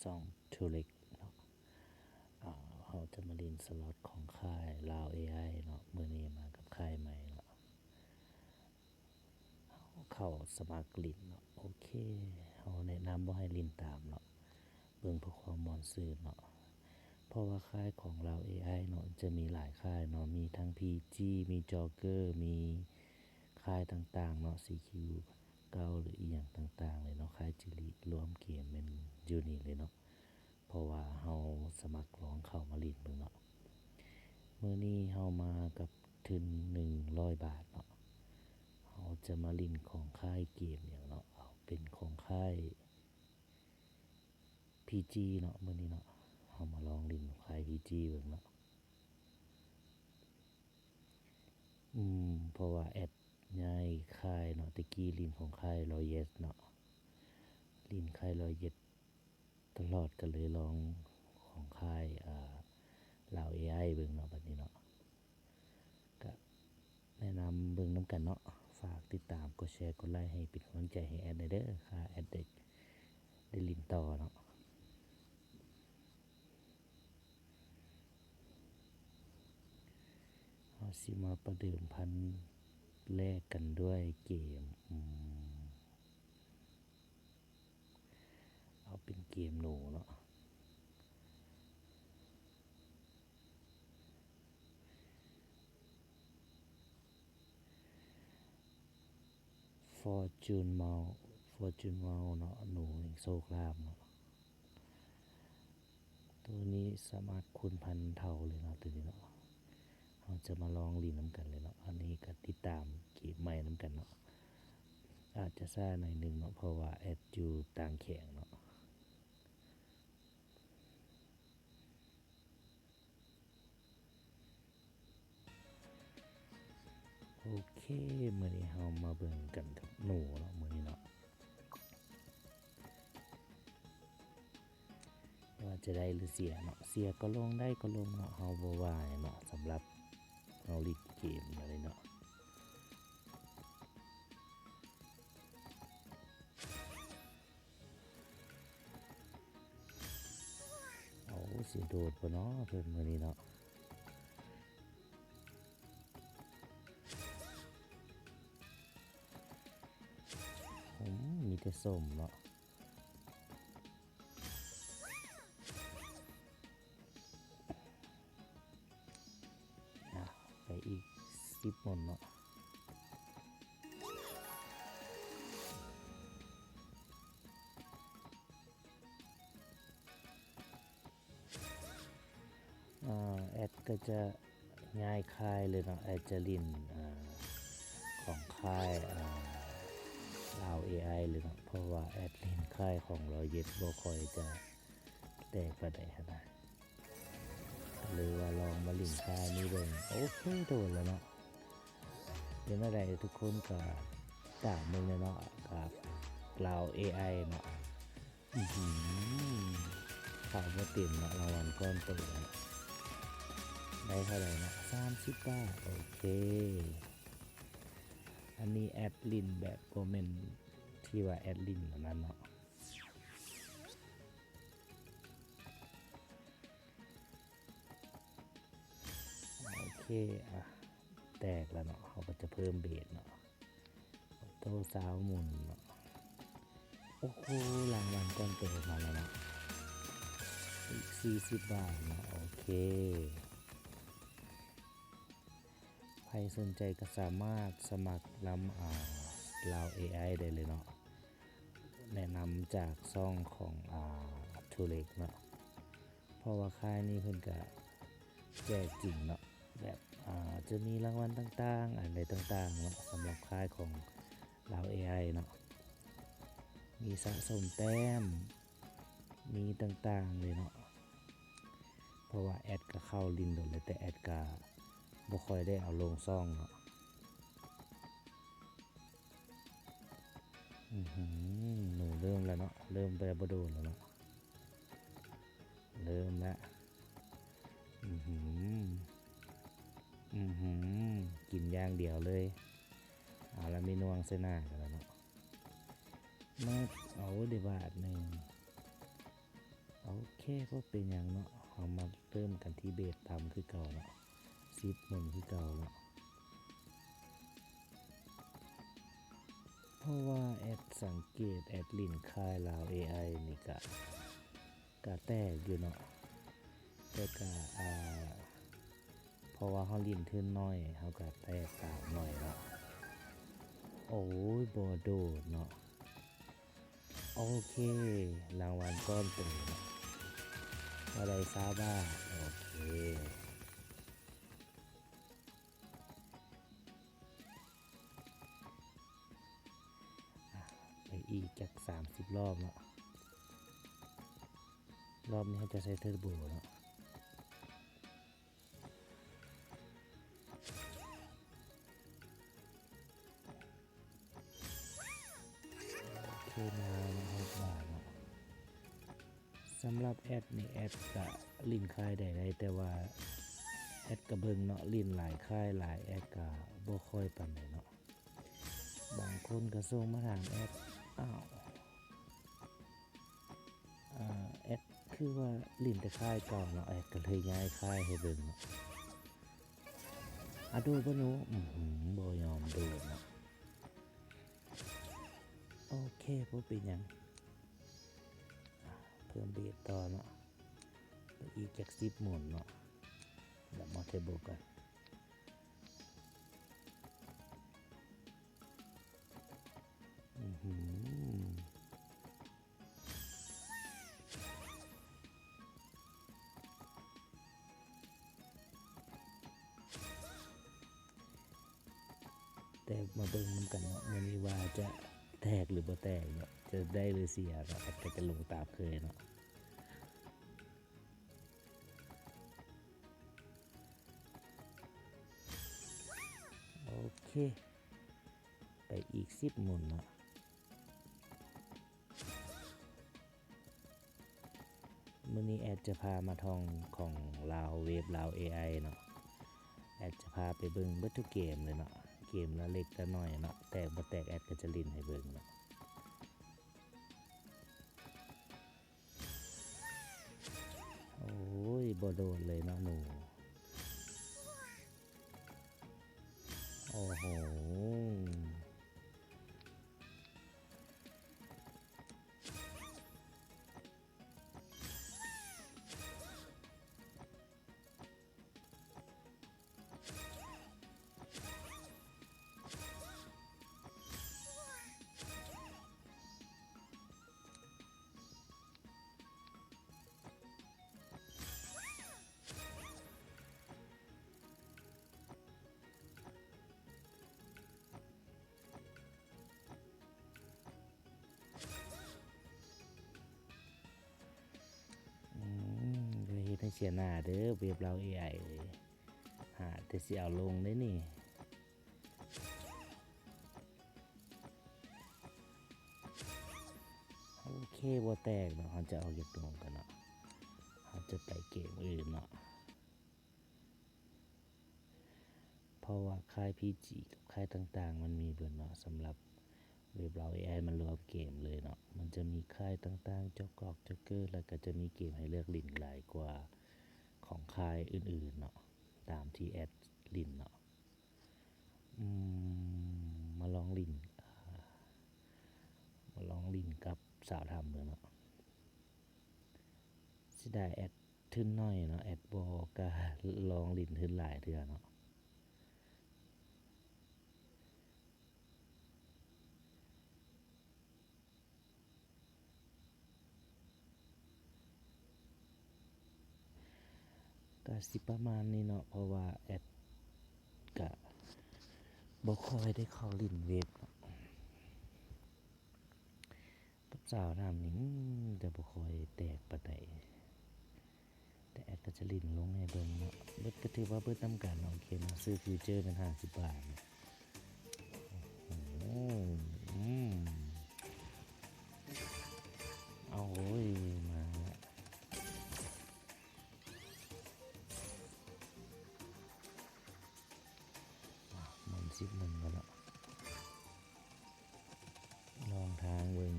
ຊ່ອງທູເລັກເນາະ. ເຮົາຈະມາຫຼິ້ນສລັອດຂອງຄ້າຍລາວເອໄອເນາະ. ມື້ນີ້ມາກັບຄ້າຍໃໝ່ເນາະ. ເຮົາເຂົ້າສະໝັກຫຼິ້ນເນາະ. ໂອເຄ ເຮົາແນະນຳບໍ່ໃຫ້ຫຼິ້ນຕາມເນາະ. ເບິ່ງເພື່ອຄວາມມ່ວນຊື່ນເນາະ. ເພາະວ່າຄ້າຍຂອງລາວເອໄອເນາະ ຈະມີຫຼາຍຄ້າຍເນາະ. ມີທັງພີຈີ ມີໂຈກເກີ ມີຄ້າຍຕ່າງໆເນາະ ຊີຄິວເກົ້າ ຫຼືອີ່ຫຍັງຕ່າງໆເລີຍເນາະ. ຄ້າຍຈິລິລວມເກມແມ່ນຢູ່ນີ້ເລີຍເນາະ. ເພາະວ່າເຮົາສະໝັກລອງເຂົ້າມາຫຼິ້ນເບິ່ງເນາະ. ມື້ນີ້ເຮົາມາກັບທຶນໜຶ່ງຮ້ອຍບາດເນາະ. ເຮົາຈະມາຫຼິ້ນຂອງຄ້າຍເກມຫຍັງເນາະ. ເອົາເປັນຂອງຄ້າຍພີຈີເນາະ ມື້ນີ້ເນາະ. ເຮົາມາລອງຫຼິ້ນຂອງຄ້າຍພີຈີເບິ່ງເນາະ. ອືມ ເພາະວ່າແອັດຍ້າຍຄ້າຍເນາະ. ແຕ່ກີ້ຫຼິ້ນຂອງຄ້າຍລອເຢດເນາະ. ຫຼິ້ນຄ້າຍລອເຢດ ຕະຫຼອດ ກໍເລີຍລອງຂອງຄ້າຍ ອາ ລາວເອໄອເບິ່ງເນາະ. ບັດນີ້ເນາະ ກະແນະນຳເບິ່ງນຳກັນເນາະ. ຝາກຕິດຕາມ ກົດແຊ ກົດໄລ ໃຫ້ເປັນກຳລັງໃຈໃຫ້ແອັດແດ່ເດີ. ຂ້າແອັດໄດ້ ໄດ້ຫຼິ້ນຕໍ່ເນາະ. ເຮົາຊິມາປະເດີມພັນແລກກັນດ້ວຍເກມ ອືມ ເອົາເປັນເກມໜູເນາະ. ຟໍຈູນເມົາ ຟໍຈູນເມົາເນາະ ໜູແຫ່ງໂຊກລາບເນາະ. ໂຕນີ້ສາມາດຄູນພັນເທົ່າເລີຍເນາະ ໂຕນີ້ເນາະ. ເຮົາຈະມາລອງຫຼິ້ນນຳກັນເລີຍເນາະ. ອັນນີ້ກໍຕິດຕາມເກມໃໝ່ນຳກັນເນາະ. ອາດຈະຊ້າໜ້ອຍໜຶ່ງເນາະ ເພາະວ່າແອັດຢູ່ຕ່າງແຂວງເນາະ. ໂອເຄ ມື້ນີ້ເຮົາມາເບິ່ງກັນກັບໜູເນາະ ມື້ນີ້ເນາະ ວ່າຈະໄດ້ຫຼືເສຍເນາະ. ເສຍກໍລົງ ໄດ້ກໍລົງເນາະ ເຮົາບໍ່ວ່າຫຍັງເນາະ. ສຳລັບເຮົາຫຼິ້ນເກມແນວນີ້ເນາະ. ເອົາ ຊິໂດດບໍ່ເນາະເພິ່ນມື້ນີ້ເນາະ. ອືມ ມີແຕ່ສົ້ມເນາະ. ອ່ະ ໄປອີກສິບມົນເນາະ. ອາ ແອັດກໍຈະຍ້າຍຄ້າຍເລີຍເນາະ. ແອັດຈະຫຼິ້ນ ອາ ຂອງຄ້າຍ ອາ ລາວເອໄອເລີຍເນາະ ເພາະວ່າແອັດຫຼິ້ນຄ້າຍຂອງລອເຢັດບໍ່ຄ່ອຍຈະແຕກປານໃດຫັ້ນນະ. ກໍເລີຍວ່າລອງມາຫຼິ້ນຄ້າຍນີ້ເບິ່ງ. ໂອເຄ ໂດນແລ້ວເນາະ. ເປັນແນວໃດທຸກຄົນກໍຕາມເບິ່ງແຫຼະເນາະ ກັບລາວເອໄອເນາະ. ອືຫື ເຂົ້າບໍ່ເຕັມເນາະ ລາງວັນກ້ອນໂຕເນາະ. ໄດ້ເທົ່າໃດເນາະ? ສາມສິບບາດ. ໂອເຄ ອັນນີ້ແອັດຫຼິ້ນແບບບໍ່ແມ່ນທີ່ວ່າແອັດຫຼິ້ນອັນນັ້ນເນາະ. ໂອເຄ ອ່ະ ແຕກແລ້ວເນາະ ເຮົາກໍຈະເພີ່ມເບດເນາະ. ໂຕຊາວໝຸນເນາະ. ໂອ້ໂຫ ລາງວັນກ້ອນໂຕມາແລ້ວເນາະ ອີກສີ່ສິບບາດເນາະ. ໂອເຄ ໃຜສົນໃຈກໍສາມາດສະໝັກນຳ ອາ ລາວເອໄອໄດ້ເລີຍເນາະ. ແນະນຳຈາກຊ່ອງຂອງ ອາ ທູເລັກເນາະ. ເພາະວ່າຄ້າຍນີ້ເພິ່ນກະແຈກຈິງເນາະ ແບບ ອາ ຈະມີລາງວັນຕ່າງໆ ອັນໃດຕ່າງໆເນາະ ສຳລັບຄ້າຍຂອງລາວເອໄອເນາະ. ມີສະສົມແຕ້ມ ມີຕ່າງໆເລີຍເນາະ. ເພາະວ່າແອັດກະເຂົ້າຫຼິ້ນດົນແລ້ວ ແຕ່ແອັດກະບໍ່ຄ່ອຍໄດ້ເອົາລົງຊ່ອງເນາະ. ອືຫື ໜູເລີ່ມແລ້ວເນາະ ເລີ່ມໄປບໍ່ໂດນແລ້ວເນາະ. ເລີ່ມລະ. ອືຫື ອືຫື ກິນຢ່າງດຽວເລີຍ. ເອົາລະ ມີໜ່ວງໃສ່ໜ້າກັນແລ້ວເນາະ. ມາ ເອົາ ໄດ້ບາດໜຶ່ງ. ບໍ່ເປັນຫຍັງເນາະ, ເຮົາມາເລີ່ມກັນທີ່ເບດຕ່ຳຄືເກົ່າເນາະ, ສິບໝູນຄືເກົ່າເນາະ. ເພາະວ່າແອັດສັງເກດ ແອັດຫຼິ້ນຄ້າຍລາວເອໄອນີ້ກະ ກະແຕກຢູ່ເນາະ, ແຕ່ກະ ອ່າ ເພາະວ່າເຮົາຫຼິ້ນທຶນໜ້ອຍ ເຮົາກະແຕກຕາມໜ້ອຍເນາະ. ໂອ້ຍ ບໍ່ໂດດເນາະ. ໂອເຄ ລາງວັນກ້ອນໂຕເນາະ, ເທົ່າໃດ? ຊາວບາດ. ໂອເຄ ອ່ະ ໄປອີກຈັກສາມສິບລອບເນາະ, ລອບນີ້ເຮົາຈະໃສ່ເທີໂບເນາະ. ໂອເຄ ມາເນາະ ເຮົາວ່າເນາະ, ສຳລັບແອັດນີ້ ແອັດກະຫຼິ້ນຄ້າຍໄດ້ໄດ໋ ແຕ່ວ່າແອັດກະເບິ່ງເນາະ, ຫຼິ້ນຫຼາຍຄ້າຍຫຼາຍ ແອັດກະບໍ່ຄ່ອຍປານໃດເນາະ. ບາງຄົນກໍສົ່ງມາຖາມແອັດ ອ້າວ ອ່າ ແອັດຄືວ່າຫຼິ້ນແຕ່ຄ້າຍເກົ່າເນາະ, ແອັດກໍເລີຍຍ້າຍຄ້າຍໃຫ້ເບິ່ງເນາະ. ອາ ໂດດບໍ່ໜູ? ອືຫື ບໍ່ຍອມໂດດເນາະ. ໂອເຄ ບໍ່ເປັນຫຍັງ, ເພີ່ມເບດຕໍ່ເນາະ, ໄປອີກຈັກສິບໝູນເນາະ, ດຽວມອເທເບິລກ່ອນ. ອືຫື ແຕ່ມາເບິ່ງນຳກັນເນາະ ມື້ນີ້ວ່າຈະແຕກຫຼືບໍ່ແຕກເນາະ, ຈະໄດ້ຫຼືເສຍເນາະ, ແອັດກໍຈະລົງຕາມເຄີຍເນາະ. ໂອເຄ ໄປອີກສິບໝູນເນາະ. ມື້ນີ້ແອັດຈະພາມາທ່ອງຂອງລາວ ເວັບລາວເອໄອເນາະ, ແອັດຈະພາໄປເບິ່ງເບິດທຸກເກມເລີຍເນາະ, ເກມລະເລັກລະໜ້ອຍເນາະ, ແຕກບໍ່ແຕກແອັດກໍຈະຫຼິ້ນໃຫ້ເບິ່ງເນາະ. ໂອ້ຍ ບໍ່ໂດດເລີຍເນາະໜູ. ໂອ້ໂຫ. ອືມ ຢ່າເຮັດໃຫ້ເສຍໜ້າເດີ ເວັບລາວເອໄອເອີຍ, ຫາແຕ່ຊິເອົາລົງເດ້ນີ້. ໂອເຄ ບໍ່ແຕກເນາະ, ເຮົາຈະອອກຈາກຕົງກັນເນາະ, ເຮົາຈະໄປເກມອື່ນເນາະ. ເພາະວ່າຄ້າຍພີຈີກັບຄ້າຍຕ່າງໆ ມັນມີເບິດເນາະ, ສຳລັບເວັບລາວເອໄອ ມັນລວມເກມເລີຍເນາະ, ມັນຈະມີຄ້າຍຕ່າງໆ ຈອກກອກ ໂຈກເກີ ແລ້ວກໍຈະມີເກມໃຫ້ເລືອກຫຼິ້ນຫຼາຍກວ່າຂອງຄ້າຍອື່ນໆເນາະ, ຕາມທີ່ແອັດຫຼິ້ນເນາະ. ອືມ ມາລອງຫຼິ້ນ ມາລອງຫຼິ້ນກັບສາວຖ້ຳເບິ່ງເນາະ. ເສຍດາຍແອັດທຶນໜ້ອຍເນາະ, ແອັດບໍ່ກ້າລອງຫຼິ້ນທຶນຫຼາຍເທື່ອເນາະ. ກະຊິປະມານນີ້ເນາະ, ເພາະວ່າແອັດກະບໍ່ຄ່ອຍໄດ້ເຂົ້າຫຼິ້ນເວັບເນາະ. ກັບສາວນ້ຳນີ້ ອືມ ຈະບໍ່ຄ່ອຍແຕກປານໃດ, ແຕ່ແອັດກໍຈະຫຼິ້ນລົງໃຫ້ເບິ່ງເນາະ. ເບິດກໍຖືວ່າເບິດນຳກັນເນາະ. ໂອເຄເນາະ, ຊື້ຟິວເຈີແມ່ນຫ້າສິບບາດເນາະ. ໂອ້ໂຫ ອືມ ເອົາ ໂອ້ຍ ມາລະ. ໝູນສິບໝູນກ່ອນເນາະ, ລອງທາງເບິ່ງ.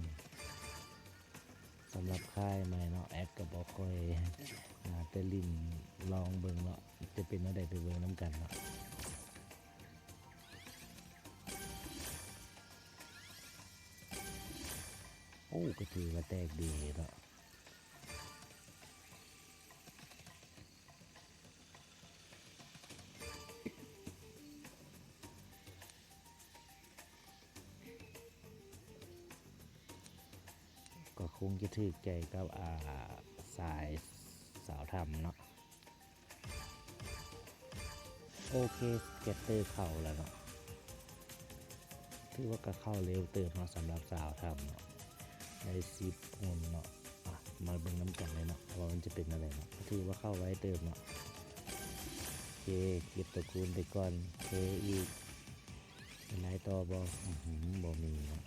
ສຳລັບຄ້າຍໃໝ່ເນາະ, ແອັດກໍບໍ່ຄ່ອຍ ຫຼິ້ນລອງເບິ່ງເນາະ ຈະເປັນແນວໃດໄປເບິ່ງນຳກັນເນາະ. ໂອ້ ກໍຖືວ່າແຕກດີເນາະ. ກໍຄົງຈະຖືກໃຈກັບ ອ່າ ສາຍສາວຖ້ຳເນາະ. ໂອເຄ ສະແກດເຕີເຂົ້າແລ້ວເນາະ. ຖືວ່າກໍເຂົ້າເລັວເຕີບເນາະ ສຳລັບສາວຖ້ຳເນາະ ໄດ້ສິບຄົນເນາະ. ອ່ະ ມາເບິ່ງນຳກັນເລີຍເນາະ ວ່າມັນຈະເປັນແນວໃດເນາະ. ກໍຖືວ່າເຂົ້າໄວເຕີບເນາະ. ໂອເຄ ເກັບຕົວຄູນໄປກ່ອນ. ເຄອີກ ເປັນໄລຕໍ່ບໍ່? ອືຫື ບໍ່ມີເນາະ.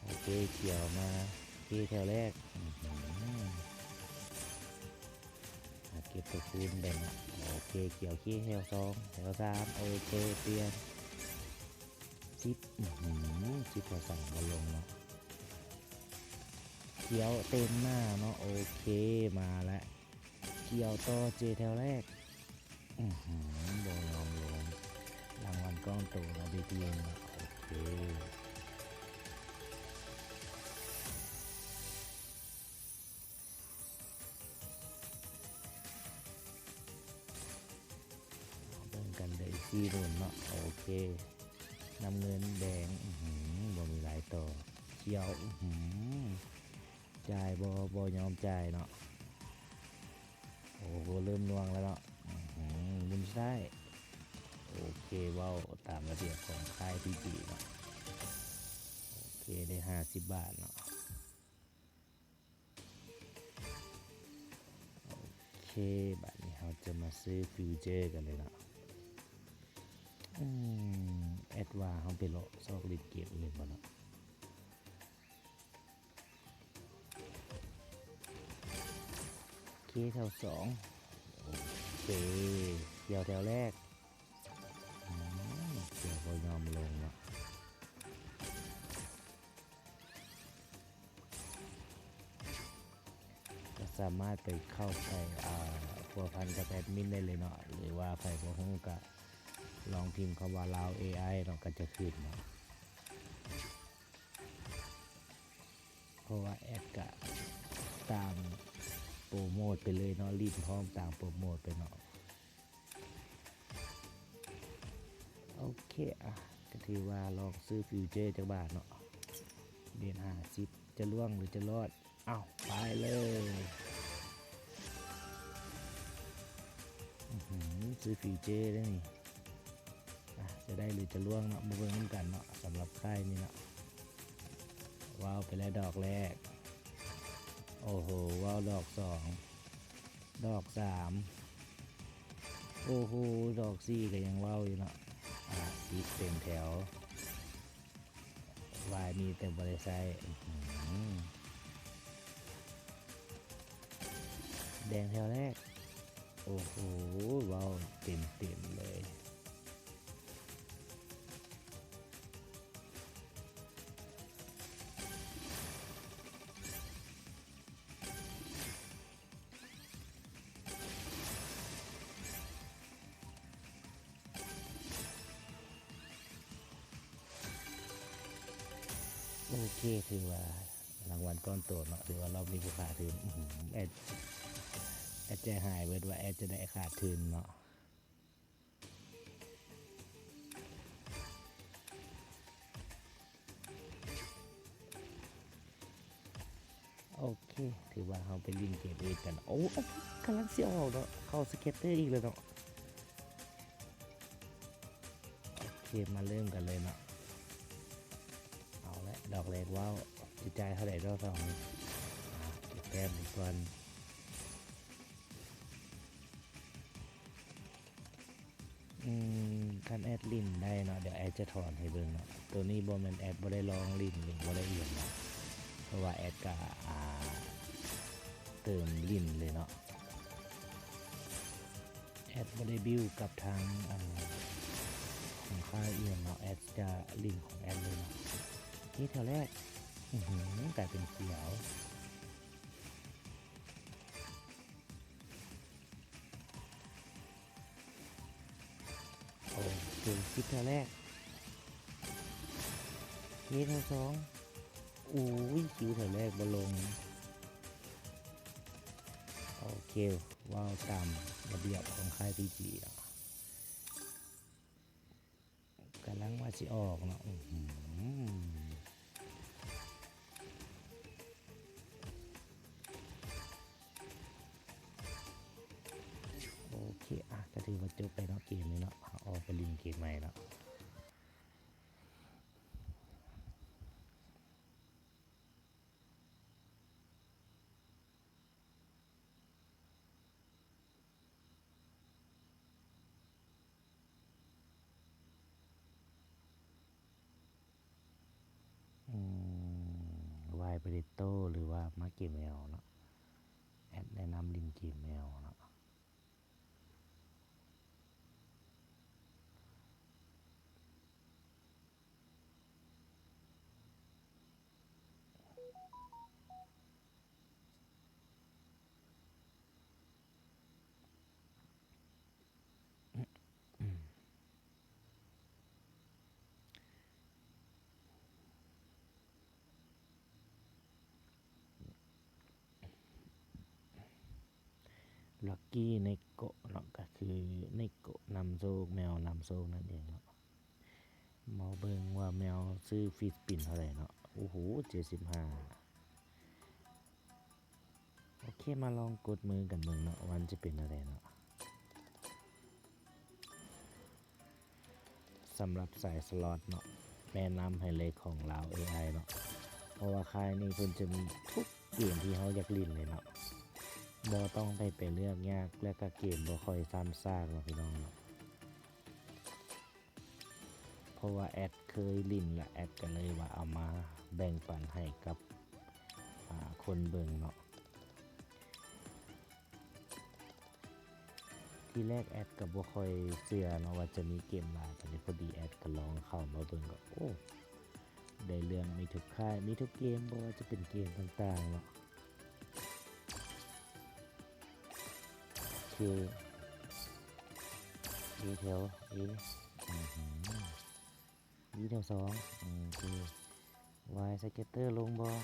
ໂອເຄ ຂຽວມາ ເຄແຖວແລກ. ອືຫື ອ່າ ເກັບຕົວຄູນໄປເນາະ. ໂອເຄ ຂຽວ ເຄແຖວສອງ ແຖວສາມ. ໂອເຄ ປ່ຽນ ສິບ. ອືຫື ສິບແຖວສາມບໍ່ລົງເນາະ. ຂຽວເຕັມໜ້າເນາະ. ໂອເຄ ມາແລ້ວ ຂຽວຕໍ່ ເຈແຖວແລກ. ອືຫື ບໍ່ຍອມລົງ. ລາງວັນກ້ອນໂຕເນາະ ໄດ້ເປັນ ໂອເຄ ເບິ່ງກັນເດີ ອີກສີ່ໜູນເນາະ. ໂອເຄ ນ້ຳເງິນ ແດງ. ອືຫື ບໍ່ມີຫຼາຍຕໍ່. ຂຽວ ອືຫື ຈ່າຍບໍ່? ບໍ່ຍອມຈ່າຍເນາະ. ໂອ້ໂຫ ເລີ່ມໜ່ວງແລ້ວເນາະ. ອືຫື ໝູນຊ້າຍ. ໂອເຄ ເວົ້າຕາມລະບຽບຂອງຄ້າຍພີຈີເນາະ. ໂອເຄ ໄດ້ຫ້າສິບບາດເນາະ. ໂອເຄ ບາດນີ້ເຮົາຈະມາຊື້ຟິວເຈີກັນເລີຍເນາະ. ອືມ ແອັດວ່າເຮົາໄປເລາະຊອກຫຼິ້ນເກມອື່ນບໍ່ເນາະ. ເຄແຖວສອງ. ໂອເຄ ຂຽວແຖວແລກ. ອືມ ຂຽວບໍ່ຍອມລົງເນາະ. ກໍສາມາດໄປເຂົ້າໄປ ອ່າ ພົວພັນກັບແອັດມິນໄດ້ເລີຍເນາະ ຫຼືວ່າໃຜບໍ່ຮູ້ກໍລອງພິມຄຳວ່າລາວເອໄອເນາະ ກໍຈະຂຶ້ນເນາະ. ເພາະວ່າແອັດກະຕາມໂປຣໂມດໄປເລີຍເນາະ ຫຼິ້ນພ້ອມຕາມໂປຣໂມດໄປເນາະ. ໂອເຄ ອ່ະ ກະຖືວ່າລອງຊື້ຟິວເຈີຈັກບາດເນາະ ເດດຫ້າສິບ ຈະລ່ວງຫຼືຈະລອດ. ເອົ້າ ໄປເລີຍ. ອືຫື ຊື້ຟີເຈີເດ້ນີ້. ອ່ະ ຈະໄດ້ຫຼືຈະລ່ວງເນາະ ມາເບິ່ງນຳກັນເນາະ ສຳລັບຄ້າຍນີ້ເນາະ. ວ້າວໄປແລ້ວດອກແລກ. ໂອ້ໂຫ ວ້າວດອກສອງ ດອກສາມ. ໂອ້ໂຫ ດອກສີ່ກໍຍັງວ້າວຢູ່ເນາະ. ອ່ະ ສິບເຕັມແຖວ. ວາຍມີແຕ່ບໍ່ໄດ້ໃຊ້. ອືຫື ແດງແຖວແລກ. ໂອ້ໂຫ ເວົ້າເຕັມໆເລີຍ. ໂອເຄ ຖືວ່າລາງວັນກ້ອນໂຕເນາະ ຖືວ່າລອບນີ້ບໍ່ຂາດທຶນ. ອືຫື ແອດ ແອດໃຈຫາຍເບິດວ່າແອດຈະໄດ້ຂາດທຶນເນາະ. ໂອເຄ ຖືວ່າເຮົາໄປຫຼິ້ນເກມອື່ນກັນ. ໂອ້ ກຳລັງຊິອອກເນາະ ເຂົ້າສະແກດເຕີອີກແລ້ວເນາະ. ໂອເຄ ມາເລີ່ມກັນເລີຍເນາະ. ເອົາລະ ດອກແລກເວົ້າ ຊິຈ່າຍເທົ່າໃດດອກສອງນີ້. ອ່າ ເກັບແຕ້ມໄວ້ກ່ອນ. ອືມ ຄັນແອດຫຼິ້ນໄດ້ເນາະ ດຽວແອດຈະຖອນໃຫ້ເບິ່ງເນາະ. ໂຕນີ້ບໍ່ແມ່ນແອດບໍ່ໄດ້ລອງຫຼິ້ນ ຫຼືບໍ່ໄດ້ອີ່ຫຍັງເນາະ ເພາະວ່າແອດກະ ອ່າ ເຕີມຫຼິ້ນເລີຍເນາະ. ແອດບໍ່ໄດ້ບິວກັບທາງ ອ່າ ຂອງຄ້າຍອີ່ຫຍັງເນາະ ແອດຈະຫຼິ້ນຂອງແອດເລີຍເນາະ. ເຄແຖວແລກ. ອືຫື ກາຍເປັນຂຽວ. ຄ ຊິບແຖວແລກ ເຄ ແຖວສອງ ໂອ້ຍ ຄິວແຖວແລກບໍ່ລົງ. ໂອເຄ ເວົ້າຕາມລະບຽບຂອງຄ້າຍ ພີຈີ ເນາະ. ກຳລັງວ່າຊິອອກເນາະ ອືຫື ໂອເຄ ອ່ະ ກະຖືວ່າຈົບໄປເນາະ ເກມນີ້ເນາະ ເຮົາອອກໄປຫຼິ້ນເກມໃໝ່ເນາະ. ອືມ ວາຍບຣິດໂຕ ຫຼືວ່າມາເກມແອວເນາະ ແອັດແນະນຳຫຼິ້ນເກມແອວເນາະ. ລັກກີ້ເນັກໂກະເນາະ ກະຄືເນັກໂກະນຳໂຊກ ແມວນຳໂຊກນັ້ນເອງເນາະ. ມາເບິ່ງວ່າແມວຊື້ຟຣີສປິນເທົ່າໃດເນາະ. ໂອ້ໂຫ ເຈັດສິບຫ້າ. ໂອເຄ ມາລອງກົດມືກັນເບິ່ງເນາະ ວ່າມັນຈະເປັນແນວໃດເນາະ. ສຳລັບສາຍສະລັອດເນາະ ແນະນຳໃຫ້ເລກຂອງລາວເອໄອເນາະ ເພາະວ່າຄ້າຍນີ້ເພິ່ນຈະມີທຸກເກມທີ່ເຮົາຢາກຫຼິ້ນເລີຍເນາະ ບໍ່ຕ້ອງໄດ້ໄປເລືອກຍາກ ແລະກະເກມບໍ່ຄ່ອຍຊ້ຳຊາກເນາະ ພີ່ນ້ອງເນາະ. ເພາະວ່າແອັດເຄີຍຫຼິ້ນ ແລະແອັດກະເລີຍວ່າເອົາມາແບ່ງປັນໃຫ້ກັບ ອາ ຄົນເບິ່ງເນາະ. ທີແລກແອັດກະບໍ່ຄ່ອຍເຊື່ອເນາະວ່າຈະມີເກມຫຼາຍປານນີ້ ພໍດີແອັດກະລອງເຂົ້າມາເບິ່ງກະ ໂອ້ ໄດ້ເລື່ອງ ມີທຸກຄ້າຍ ມີທຸກເກມ ບໍ່ວ່າຈະເປັນເກມຕ່າງໆເນາະ. ໂອເຄ ເອແຖວ ເອ ອືຫື ບີແຖວສອງ ໂອເຄ ວາຍສະແກດເຕີລົງບໍ່?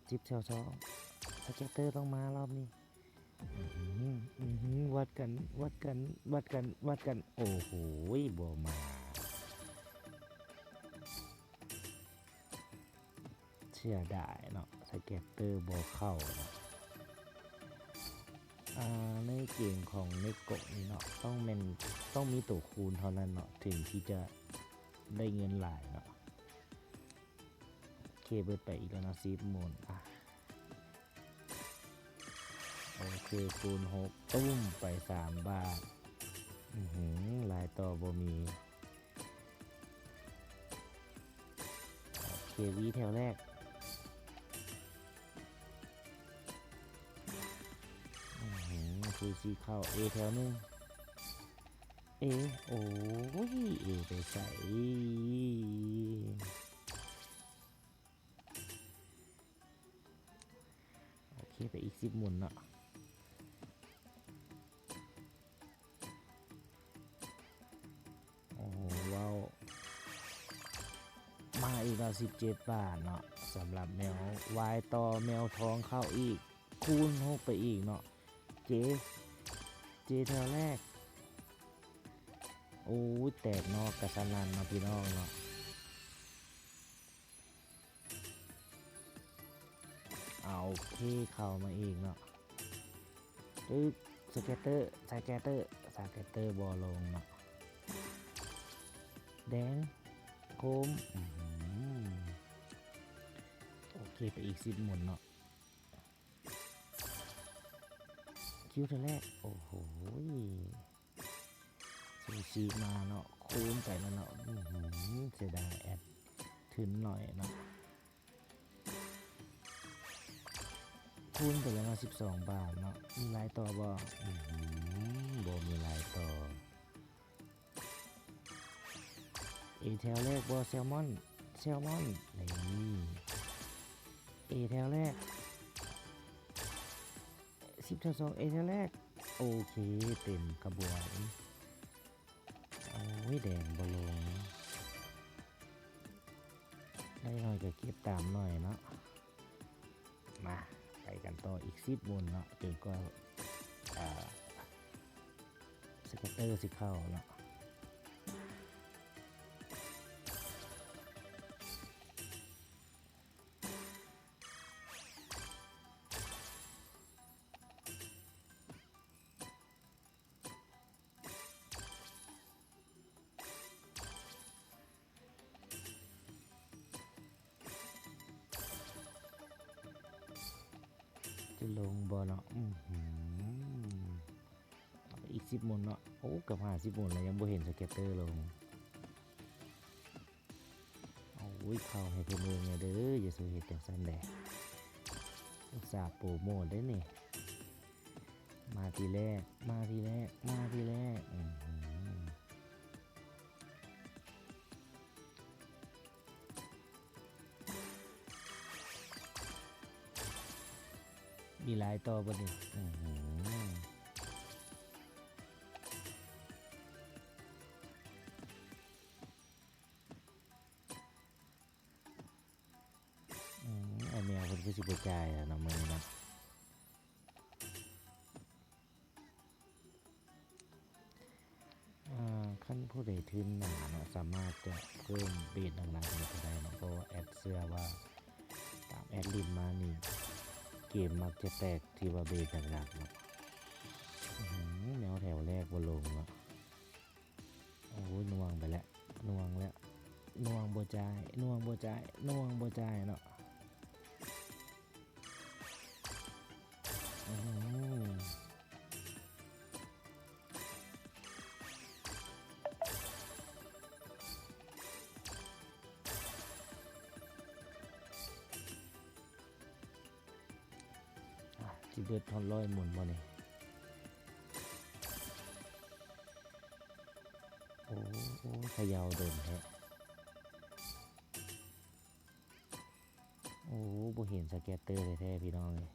ສິບແຖວສອງ ສະແກດເຕີຕ້ອງມາລອບນີ້ ອືຫື ອືຫື ວັດກັນ ວັດກັນ ວັດກັນ ວັດກັນ ໂອ້ໂຫ ບໍ່ມາ. ເສຍດາຍເນາະ ສະແກດເຕີບໍ່ເຂົ້າເນາະ. ອາ ໃນເກມຂອງເນັກໂກະນີ້ເນາະ ຕ້ອງແມ່ນ ຕ້ອງມີໂຕຄູນເທົ່ານັ້ນເນາະ ເຖິງທີ່ຈະໄດ້ເງິນຫຼາຍເນາະ. ໂອເຄ ເບິດໄປອີກແລ້ວເນາະ ສິບໝູນ ອາ ໂອເຄ ຄູນຫົກ ຕຸ້ມ ໄປສາມບາດ ອືຫື ລາຍຕໍ່ບໍ່ມີ. ໂອເຄ ວີແຖວແລກ ອືຫື ຊູຊີເຂົ້າ ເອແຖວໜຶ່ງ ເອ ໂອ້ຍ ເອໄປໃສ? ໂອເຄ ໄປອີກສິບໝູນເນາະ. ໂອ້ໂຫ ເວົ້າ ມາອີກແລ້ວ ສິບເຈັດບາດເນາະ ສຳລັບແມວ ວາຍຕໍ່ ແມວທອງເຂົ້າອີກ ຄູນຫົກໄປອີກເນາະ. ເຈ ເຈແຖວແລກ ໂອ້ຍ ແຕກນອກກະສະນັ້ນເນາະ ພີ່ນ້ອງເນາະ. ອາ ໂອເຄ ເຂົ້າມາອີກເນາະ ຕຶກ ສະແກດເຕີ ສະແກດເຕີ ສະແກດເຕີບໍ່ລົງເນາະ ແດງ ໂຄມ ອືຫື ໂອເຄ ໄປອີກສິບໝູນເນາະ ຄິວເທື່ອແລກ ໂອ້ໂຫ ສູສີມາເນາະ ຄູນໄປແລ້ວເນາະ ອືຫື ເສຍດາຍແອັດທຶນໜ້ອຍເນາະ ຄູນໄປແລ້ວເນາະ ສິບສອງບາດເນາະ ມີລາຍຕໍ່ບໍ່? ອືຫື ບໍ່ມີລາຍຕໍ່ ເອແຖວແລກບໍ່ ແຊລມອນ ແຊລມອນ ນີ້ ເອແຖວແລກ ສິບແຖວສອງ ເອແຖວແລກ ໂອເຄ ເຕັມກະບວນ ເ ມີແດງບໍ່ລົງ ໄດ້ໜ້ອຍກໍເກັບຕາມໜ້ອຍເນາະ. ມາ ໄປກັນຕໍ່ອີກສິບໝູນເນາະ ຈົນກວ່າ ອ່າ ສະແກດເຕີຊິເຂົ້າເນາະ. ຈະລົງບໍ່ເນາະ? ອືຫື ເອົາໄປອີກສິບໝູນເນາະ. ໂອ້ ເກືອບຫ້າສິບໝູນແລ້ວ ຍັງບໍ່ເຫັນສະແກດເຕີລົງ. ໂອ້ຍ ເຂົ້າໃຫ້ເພິ່ນເບິ່ງແດ່ເດີ ຢ່າສູ່ເຮັດຈັ່ງຊັ້ນແດ່ ອຸດສ່າໂປຣໂມດເດ້ນີ້. ມາທີແລກ ມາທີແລກ ມາທີແລກ ອືຫື ມີຫຼາຍຕໍ່ບໍ່ນີ້? ອືຫື ອືມ ອ້າຍແມວເພິ່ນຄືຊິບໍ່ຈ່າຍແລ້ວເນາະ ມື້ນີ້ເນາະ. ອ່າ ຄັນຜູ້ໃດທຶນໜາເນາະ ສາມາດຈະເພີ່ມເບດໜັກໆໃຫ້ກໍໄດ້ເນາະ ເພາະວ່າແອັດເຊື່ອວ່າ ຕາມແອັດຫຼິ້ນມານີ້ ເກມມັກຈະແຕກທີ່ວ່າເບດໜັກໆເນາະ. ອືມ ແນວແຖວແລກບໍ່ລົງເນາະ. ໂອ້ຍ ໜ່ວງໄປແລ້ວ ໜ່ວງແລ້ວ ໜ່ວງບໍ່ຈ່າຍ ໜ່ວງບໍ່ຈ່າຍ ໜ່ວງບໍ່ຈ່າຍເນາະ. ອືມ ອາ ຊິເບິດຮອດຮ້ອຍໝູນບໍ່ນີ້? ໂອ້ ໂອ້ ຂະເຍົາດົນແທ້. ໂອ້ ບໍ່ເຫັນສະແກດເຕີແທ້ໆ ພີ່ນ້ອງເອີຍ.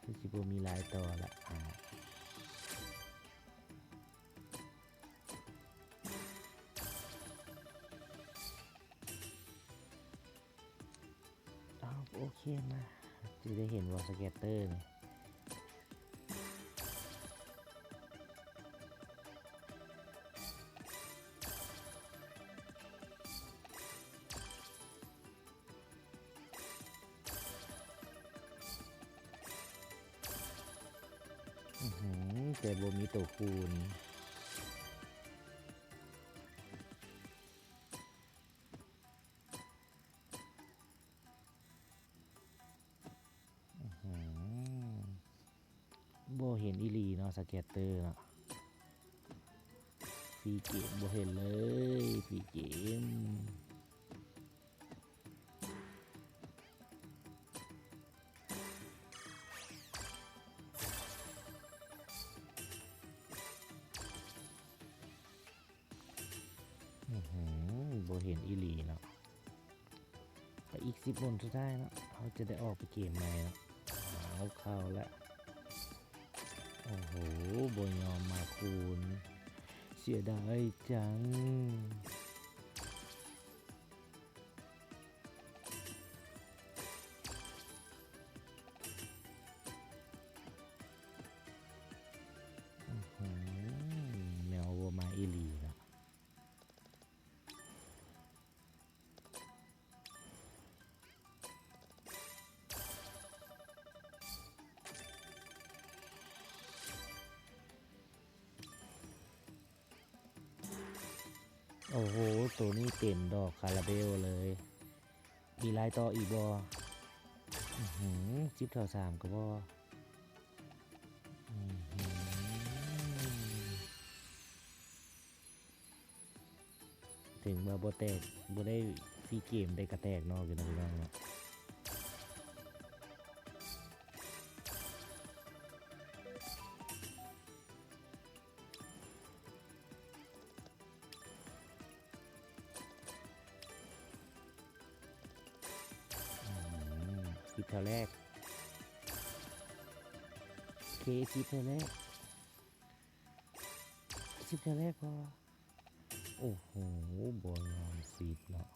ຄືຊິບໍ່ມີຫຼາຍຕໍ່ລະ ອາ ອ້າວ ໂອເຄ ມາ ຊິໄດ້ເຫັນບໍ່ສະແກດເຕີນີ້? ອືຫື ແຕ່ບໍ່ມີໂຕຄູນ. ອືຫື ບໍ່ເຫັນອີ່ຫຼີເນາະ ສະແກດເຕີເນາະ. ຟຣີເກມ ບໍ່ເຫັນເລີຍ ຟຣີເກມ. ອືຫື ບໍ່ເຫັນອີ່ຫຼີເນາະ. ໄປອີກສິບໝູນສຸດທ້າຍເນາະ ເຮົາຈະໄດ້ອອກໄປເກມໃໝ່ເນາະ. ເອົາ ເຂົ້າລະ. ໂອ້ໂຫ ບໍ່ຍອມມາຄູນ ເສຍດາຍຈັງ. ອືຫື ແນວບໍ່ມາອີ່ຫຼີລະ. ໂອ້ໂຫ ໂຕນີ້ເຕັມດອກຄາລາເບວເລີຍ. ມີຫຼາຍຕໍ່ອີກບໍ່? ອືຫື ສິບເທົ່າສາມກໍບໍ່. ອືຫື ເຖິງວ່າບໍ່ແຕກ ບໍ່ໄດ້ຟຣີເກມ ແຕ່ກະແຕກນອກຢູ່ນະ ພີ່ນ້ອງເນາະ. ອືມ ສິບເ ວແລກ ໂອເຄ ສິບແຖວແລກ ສິບແຖວແລກພໍ ໂອ້ໂຫ ບໍ່ຍອມສິບເນາະ.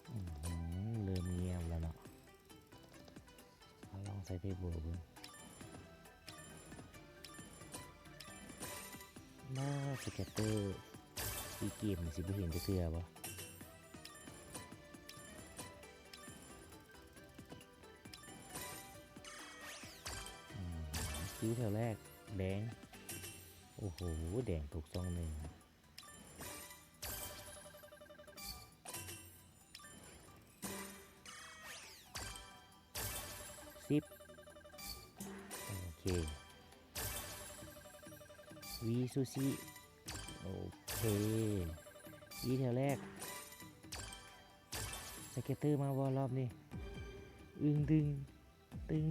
ອືມ ເລີ່ມງຽບແລ້ວເນາະ. ເອົາ ລອງໃສ່ເພບໂບເບິ່ງ. ມາ ສະແກດເຕີ ອີກເກມນີ້ຊິບໍ່ເຫັນຈັກເທື່ອບໍ່? ອືມ ຄິວແຖວແລກ ແດງ ໂອ້ໂຫ ແດງຕົກຊ່ອງໜຶ່ງ. ສິບ ໂອເຄ ວີຊູຊິ ໂອເຄ ວີແຖວແລກ ສະແກດເຕີມາບໍ່ລອບນີ້? ອຶງດຶງ ຕຶງ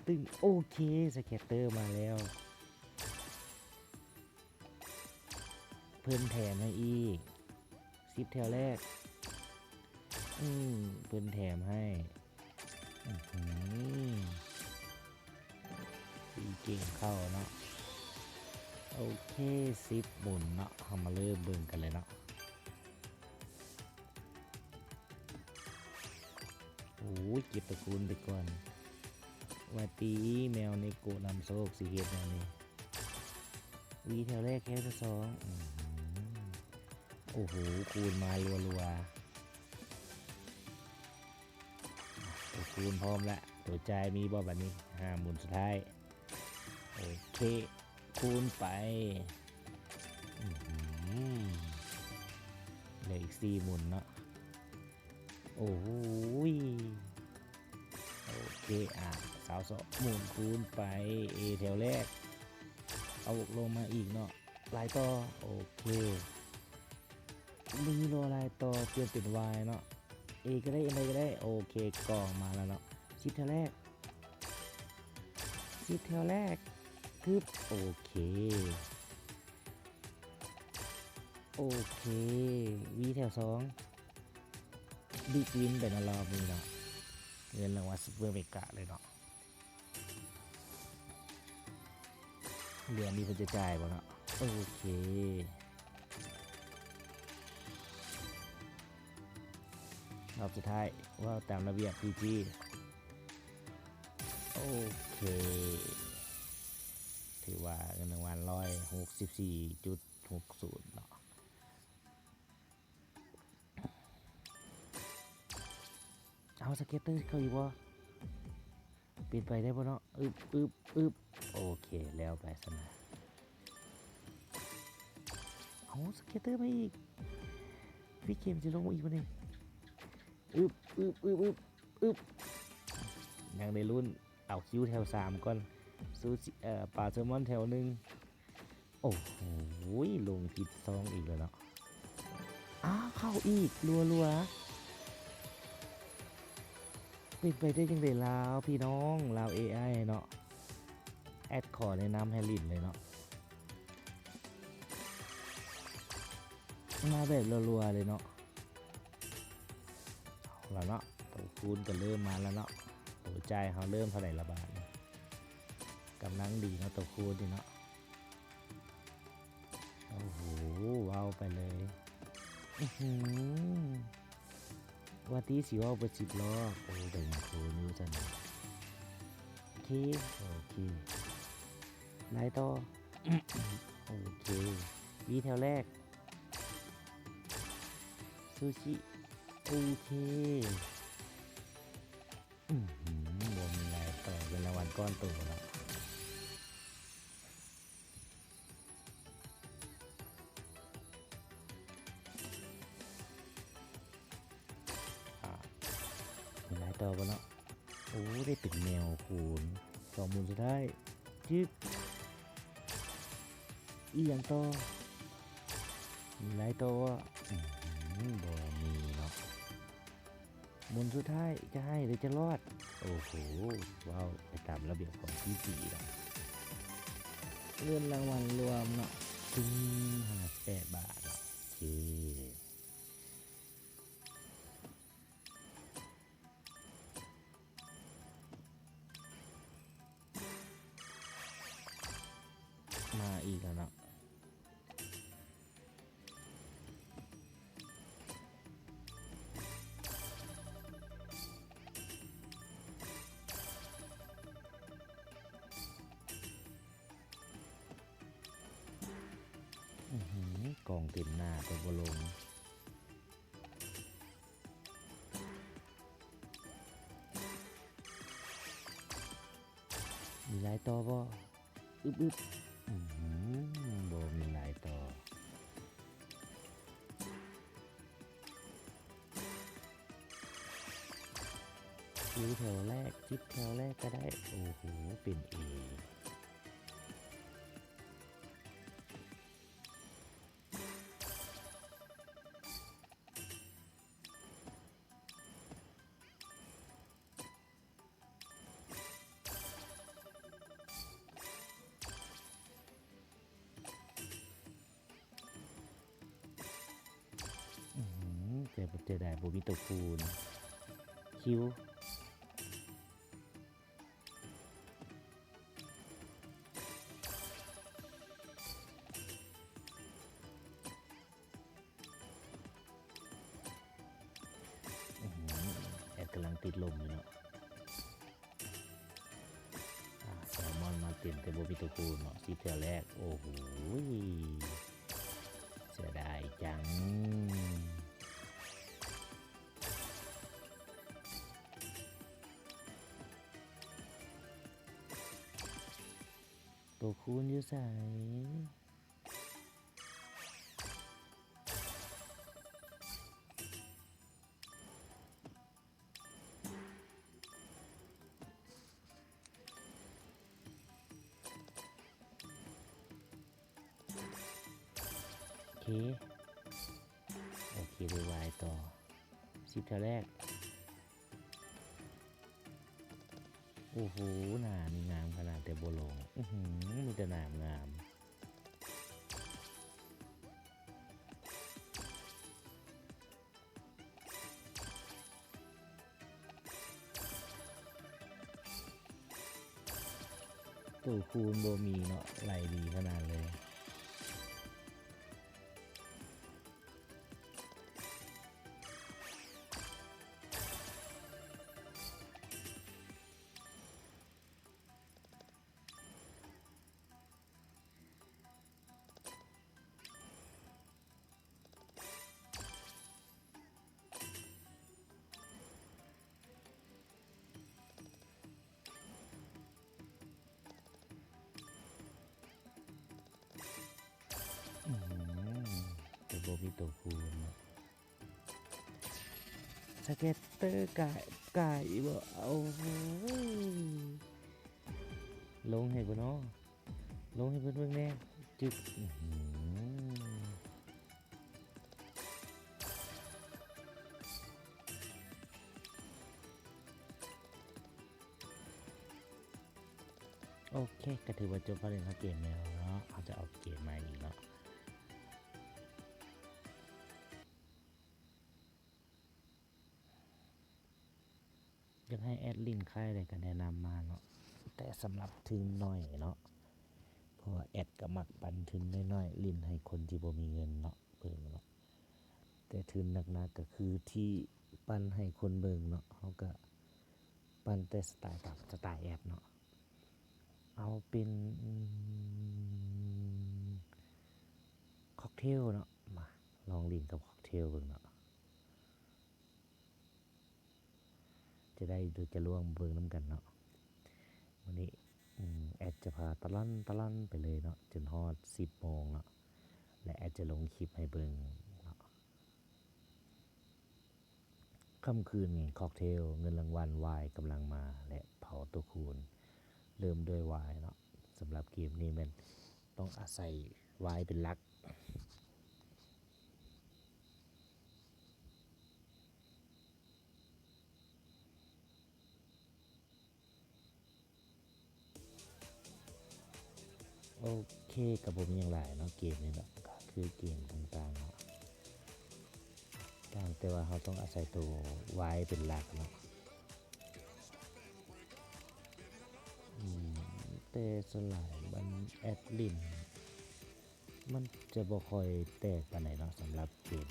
ຕຶງ ໂອເຄ ສະແກດເຕີມາແລ້ວ ເພິ່ນແຖມໃຫ້ອີກ ສິບແຖວແລກ ອືມ ເພິ່ນແຖມໃຫ້ ອື ເກັ່ງເຂົ້າເນາະ ໂອເຄ ສິບໝຸນເນາະ ເຮົາມາເລີ່ມເບິ່ງກັນເລີຍເນາະ. ໂອ້ຍ ເກັບຕະກູນໄປກ່ອນ ວ່າຕີ ແມວເນໂກະນຳໂຊກ ຊິເຮັດແນວນີ້ ວີແຖວແລກ ແຖວສອງ ອື ໂອ້ໂຫ ຄູນມາລັວໆ ໂຕຄູນພ້ອມລະ ໂຕຈ່າຍມີບໍ່ບາດນີ້? ຫ້າໝູນສຸດທ້າຍ ໂອເຄ ຄູນໄປ ອື ເຫຼືອອີກສີ່ໝູນເນາະ ໂອ້ຍ ໂອເຄ ອາ ຊາວສອງໝູນ ຄູນໄປ ເອແຖວແລກ ເອົາລົງມາອີກເນາະ ຫຼາຍຕໍ່ ໂອເຄ ມີໂລຫຼາຍຕໍ່ ປ່ຽນເປັນວາຍເນາະ ເອກໍໄດ້ ເອັນໃດກໍໄດ້ ໂອເຄ ກ່ອງມາແລ້ວເນາະ ສິບແຖວແລກ ສິບແຖວແລກ ກຶບ ໂອເຄ ໂອເຄ ວີແຖວສອງ ບິກວິນໄປເນາະ ລອບນີ້ເນາະ ເງິນລາງວັນຊຸບເປີເມກາເລີຍເນາະ. ເດືອນນີ້ເພິ່ນຈະຈ່າຍບໍ່ເນາະ? ໂອເຄ ຮອບສຸດທ້າຍ ເວົ້າຕາມລະບຽບ ພີຈີ ໂອເຄ ຖືວ່າເງິນລາງວັນຮ້ອຍຫົກສິບສີ່ຈຸດຫົກສູນເນາະ. ເອົາ ສະເກດເຕີເຂົ້າອີກບໍ່? ເປັນໄປໄດ້ບໍ່ເນາະ? ອຶບ ອຶບ ອຶບ ໂອເຄ ແລ້ວໄປຊັ້ນນະ. ເອົາ ສະເກດເຕີມາອີກ ຟີເກມຊິລົງມາອີກບໍ່ນີ້? ອຶບ ອຶບ ອຶບ ອຶບ ອຶບ ຍັງໄດ້ລຸ້ນ ເອົາຄິວແຖວສາມກ່ອນ ຊູຊິ ເອີ ປາແຊລມອນແຖວໜຶ່ງ. ໂອ້ໂຫ ລົງຜິດຊ່ອງອີກແລ້ວເນາະ. ອ້າວ ເຂົ້າອີກ ລັວໆ ເປັນໄປໄດ້ຈັ່ງໃດລາວ ພີ່ນ້ອງລາວ ເອໄອ ເນາະ ແອັດຂໍແນະນຳໃຫ້ຫຼິ້ນເລີຍເນາະ ມາແບບລັວໆ ເລີຍເນາະ. ເອົາລະເນາະ ໂຕຄູນກໍເລີ່ມມາແລ້ວເນາະ ໂຕຈ່າຍເຮົາເລີ່ມເທົ່າໃດລະບາດນີ້? ກຳລັງດີເນາະ ໂຕຄູນນີ້ເນາະ. ໂອ້ໂຫ ເວົ້າໄປເລີຍ ອືຫື ວ່າຕິຊິເວົ້າເບິດສິບລອບ ໂອ້ ໄດ້ເງິນຄູນຢູ່ຊັ້ນ. ໂອເຄ ໂອເຄ ໄລ່ຕໍ່ ໂອເຄ ວີແຖວແລກ ຊູຊິ ໂອເຄ ອືຫື ບໍ່ມີລາຍຕໍ່ ເງິນລາງວັນກ້ອນໂຕແລ້ວ. ອາ ມີລາຍຕໍ່ບໍ່ເນາະ? ໂອ້ ໄດ້ເປັນແມວຄູນ ສອງໝູນສຸດທ້າຍ ຈຶກ. ອີ່ຫຍັງຕໍ່? ມີຫຼາຍຕໍ່ບໍ່? ອືມ ບໍ່ມີເນາະ. ໝູນສຸດທ້າຍຈະໃຫ້ຫຼືຈະລອດ? ໂອ້ໂຫ ເວົ້າໄປຕາມລະບຽບຂອງພີຊີລະ. ເງິນລາງວັນລວມເນາະ ສີ່ຮ້ອຍຫ້າສິບແປດບາດເນາະ. ໂອເຄ. ມາອີກແລ້ວເນາະ. ອືຫື ກອງເຕັມໜ້າແຕ່ບໍ່ລົງ. ມີຫຼາຍຕໍ່ບໍ່? ອຶບໆ ອືຫື ບໍ່ມີຫຼາຍຕໍ່. ຄິວແຖວແລກ ສິບແຖວແລກກະໄດ້. ໂອ້ໂຫ ເປັນເອ. ອືຫື ແຕ່ ແຕ່ໄດ້ບໍ່ມີໂຕຄູນ. ຄິວ. ອືຫື ແອັດກຳລັງຕິດລົມຢູ່ເນາະ. ອາ ແຊລມອນມາເຕັມ ແຕ່ບໍ່ມີໂຕຄູນເນາະ ສິບແຖວແລກ. ໂອ້ໂຫ ເສຍດາຍຈັງ. ໂຕຄູນຢູ່ໃສ? ໂອເຄ ໂອເຄ ໄດ້ວາຍຕໍ່ ສິບເທື່ອແລກ. ໂອ້ໂຫ ໜ້ານີ້ງາມຂະໜາດ ແຕ່ບໍ່ລົງ. ອືຫື ມີແຕ່ໜ້າງາມ. ໂຕຄູນບໍ່ມີເນາະ ໄລ່ດີຂະໜາດເລີຍ. ອືມ ແຕ່ບໍ່ມີໂຕຄູນເນາະ. ສະເກັດເຕີກາຍ ກາຍບໍ່? ໂອ້ໂຫ ລົງໃຫ້ບໍ່ເນາະ? ລົງໃຫ້ເພິ່ນເບິ່ງແດ່. ຈຶກ. ອືຫື. ໂອເຄ ກະຖືວ່າຈົບການຫຼິ້ນເກມແລ້ວເນາະ. ເຮົາຈະອອກເກມໃໝ່ອີກເນາະ. ຢາກໃຫ້ແອັດຫຼິ້ນຄ້າຍໃດກະແນະນຳມາເນາະ, ແຕ່ສຳລັບທຶນໜ້ອຍເນາະ, ເພາະວ່າແອັດກະມັກປັນທຶນນ້ອຍໆ ຫຼິ້ນໃຫ້ຄົນທີ່ບໍ່ມີເງິນເນາະ ເບິ່ງເນາະ. ແຕ່ທຶນໜັກໆ ກະຄືທີ່ປັນໃຫ້ຄົນເບິ່ງເນາະ, ເຮົາກະ ປັ່ນແຕ່ສະໄຕລ໌ຕາມສະໄຕລ໌ແອັດເນາະ. ເອົາເປັນ ອືມ ຄອກເທວເນາະ, ມາລອງຫຼິ້ນກັບຄອກເທວເບິ່ງເນາະ. ຈະໄດ້ຫຼືຈະລ່ວງ ເບິ່ງນຳກັນເນາະ. ມື້ນີ້ ອືມ ແອັດຈະພາຕະລ່ອນຕະລ່ອນໄປເລີຍເນາະ ຈົນຮອດສິບໂມງເນາະ ແລະ ແອັດຈະລົງຄລິບໃຫ້ເບິ່ງເນາະ. ຄ່ຳຄືນນີ້ ຄອກເທວ ເງິນລາງວັນ ວາຍກຳລັງມາ ແລະ ເຜົາໂຕຄູນ. ເລີ່ມດ້ວຍວາຍເນາະ. ສຳລັບເກມນີ້ແມ່ນຕ້ອງອາໄສ ວາຍເປັນຫຼັກ. ໂອເຄ ກໍບໍ່ມີຫຍັງຫຼາຍເນາະ ເກມນີ້ເນາະ ກໍຄືເກມຕ່າງໆເນາະ ຕ່າງແຕ່ວ່າເຮົາຕ້ອງອາໄສໂຕວາຍເປັນຫຼັກເນາະ. ອືມ ແຕ່ສ່ວນຫຼາຍມັນແອັດຫຼິ້ນ ມັນຈະບໍ່ຄ່ອຍແຕກປານໃດເນາະ ສຳລັບເກມ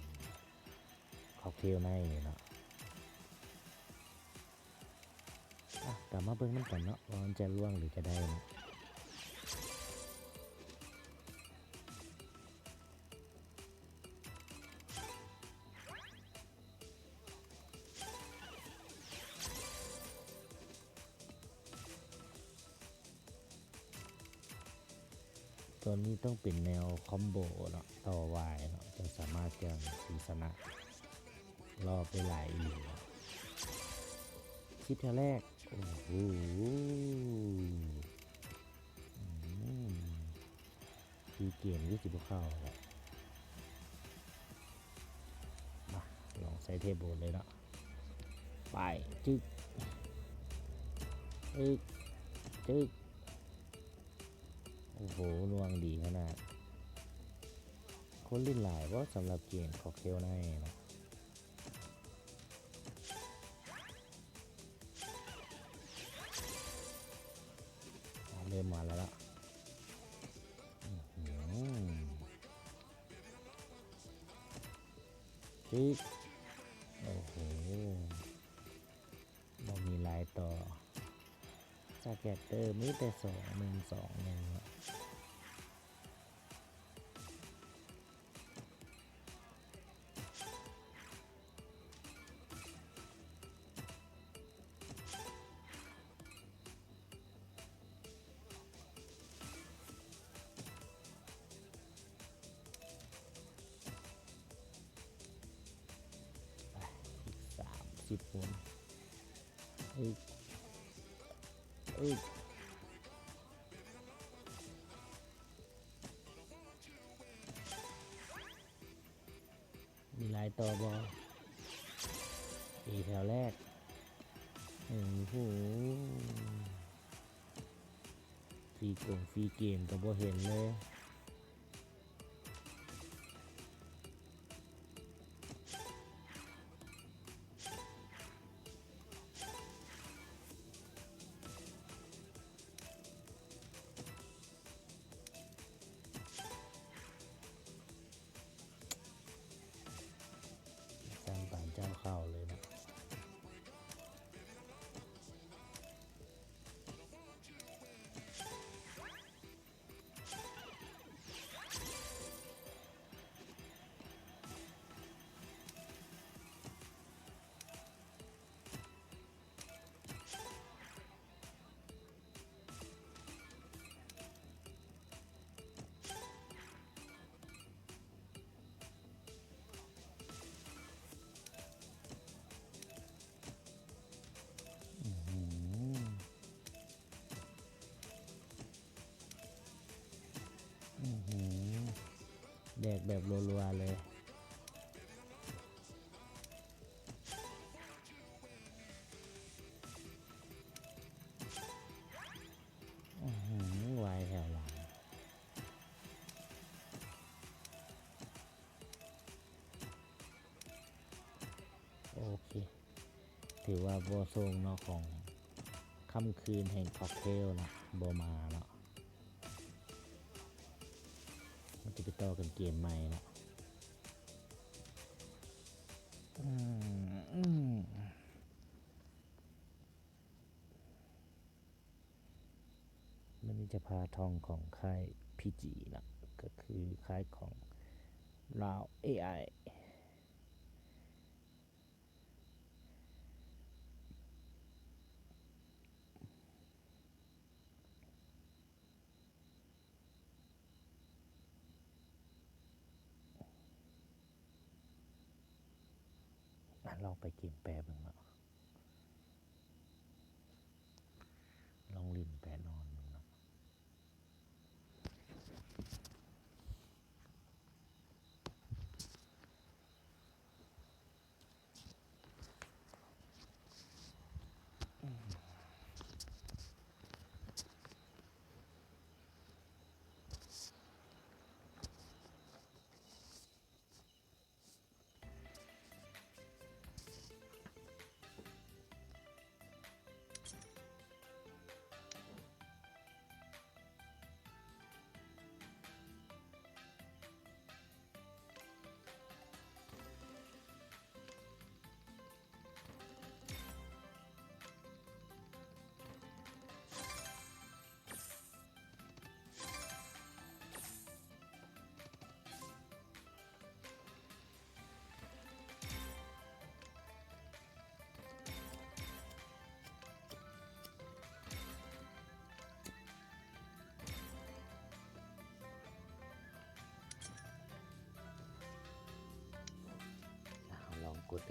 Cocktail Knights ນີ້ເນາະ. ອ່ະ ກໍມາເບິ່ງນຳກັນເນາະ ວ່າມັນຈະລ່ວງ ຫຼື ຈະໄດ້ເນາະ. ຕົວນີ້ຕ້ອອງເປັນແນວຄອມໂບເນາະ ຕໍ່ວາຍເນາະ ຈຶ່ງສາມາດຈະຊິຊະນະລອບໄດ້ຫຼາຍອີ່ຫຼີເນາະ. ສິບແຖວແລກ ໂອ້ໂຫ ອືມ ຟຣີເກມຄືຊິບໍ່ເຂົ້າແຫຼະ. ມາ ລອງໃສ່ເທບໂບດເລີຍເນາະ. ໄປ ຈຶກ ອຶກ ຈຶກ ໂອ້ໂຫ ໜ່ວງດີຂະໜາດ. ຄົນຫຼິ້ນຫຼາຍບໍ່ ສຳລັບເກມ Cocktail Knights ເນາະ? ອ່າ ເລີ່ມມາແລ້ວລະ. ອືມ ອືມ ຈິກ ໂອ້ໂຫ ບໍ່ມີລາຍຕໍ່ ສະແກດເຕີ ມີແຕ່ສອງໜຶ່ງ ສອງໜຶ່ງ ເນາະ. ໄປ ອີກສາມສິບຄົນ ອຶບ ອຶບ. ມີລາຍຕໍ່ບໍ່? ເອ ແຖວແລກ ໂອ້ໂຫ ຟຣີກົງຟຣີເກມກໍບໍ່ເຫັນເລີຍ. ຊັ້ນປານເຈົ້າເຂົ້າເລີຍນະ. ອືຫື ອືຫື ແດກແບບລົວໆເລີຍ. ອືຫື ວາຍແຖວຫຼັງ. ໂອເຄ ຖືວ່າບໍ່ສົ່ງເນາະ ຂອງຄ່ຳຄືນແຫ່ງ Cocktail ເນາະ ບໍ່ມາເນາະ. ມັນຈະໄປຕໍ່ກັນເກມໃໝ່ເນາະ. ອືມ ອືມ. ມື້ນີ້ຈະພາທ່ອງຂອງຄ້າຍ ພີຈີ ເນາະ ກໍຄືຄ້າຍຂອງລາວ ເອໄອ. ອ່ະ ລອງໄປເກມແປເບິ່ງເນາະ. ລອງຫຼິ້ນແປນອນເບິ່ງເນາະ.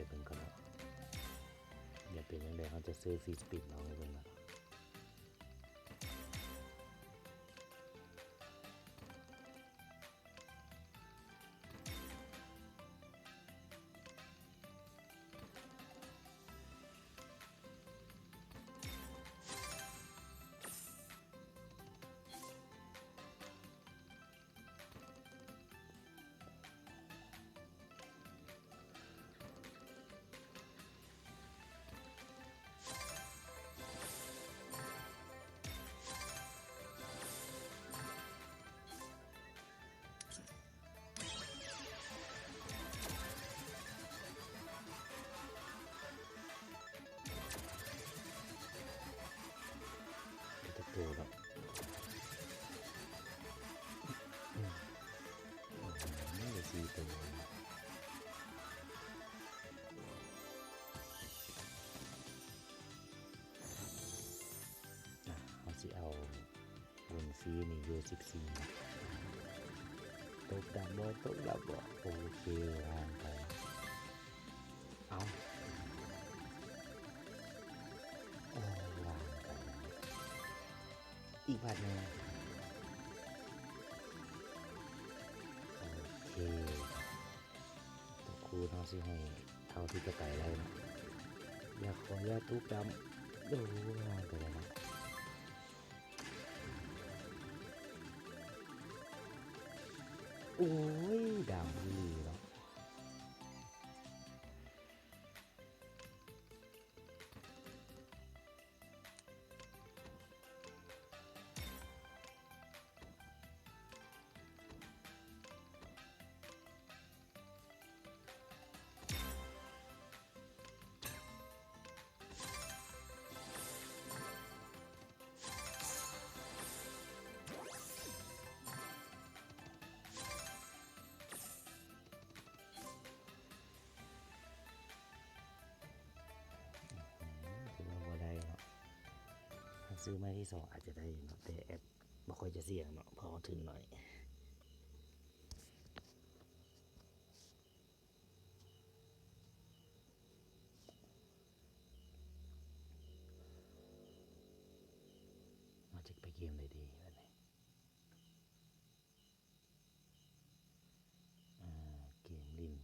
ເບິ່ງກ່ອນເນາະ ຢ່າເປັນຈັ່ງໃດ ເຮົາຈະຊື້ຟຣີສະປິນລອງໃຫ້ເບິ່ງເນາະ. ເປັນຈັກໂຕແລ້ວ? ອືມ ໄດ້ສີ່ໂຕ. ອ່ະ ເຮົາຊິເອົາ ວົນຟຣີນີ້ຢູ່ສິບສີ່ ຕົກດຳບໍ່ ຕົກດຳບໍ່? ໂອເຄ ຜ່ານໄປ. ເອົ້າ ໂອ້ ຜ່ານໄປ. ອີກບາດໜຶ່ງ. ໂອເຄ. ຕົວຄູນເຮົາຊິໃຫ້ເທົ່າທີ່ຈະໄປໄດ້ເນາະ. ຢ່າ ຂໍຢ່າຕົກດຳ. ໂອ້ ຜ່ານໄປແລ້ວເນາະ. ໂອ້ຍ ດຳອີ່ຫຼີເນາະ. ຖືວ່າບໍ່ໄດ້ເນາະ. ຖ້າຊື້ໄມ້ທີສອງອາດຈະໄດ້ຢູ່ເນາະ ແຕ່ແອັດບໍ່ຄ່ອຍຈະສ່ຽງເນາະ ເພາະວ່າທຶນໜ້ອຍ. ເຮົາຈະໄປເກມໃດດີບາດນີ້? ອ່າ ເກມຫຼິ້ນ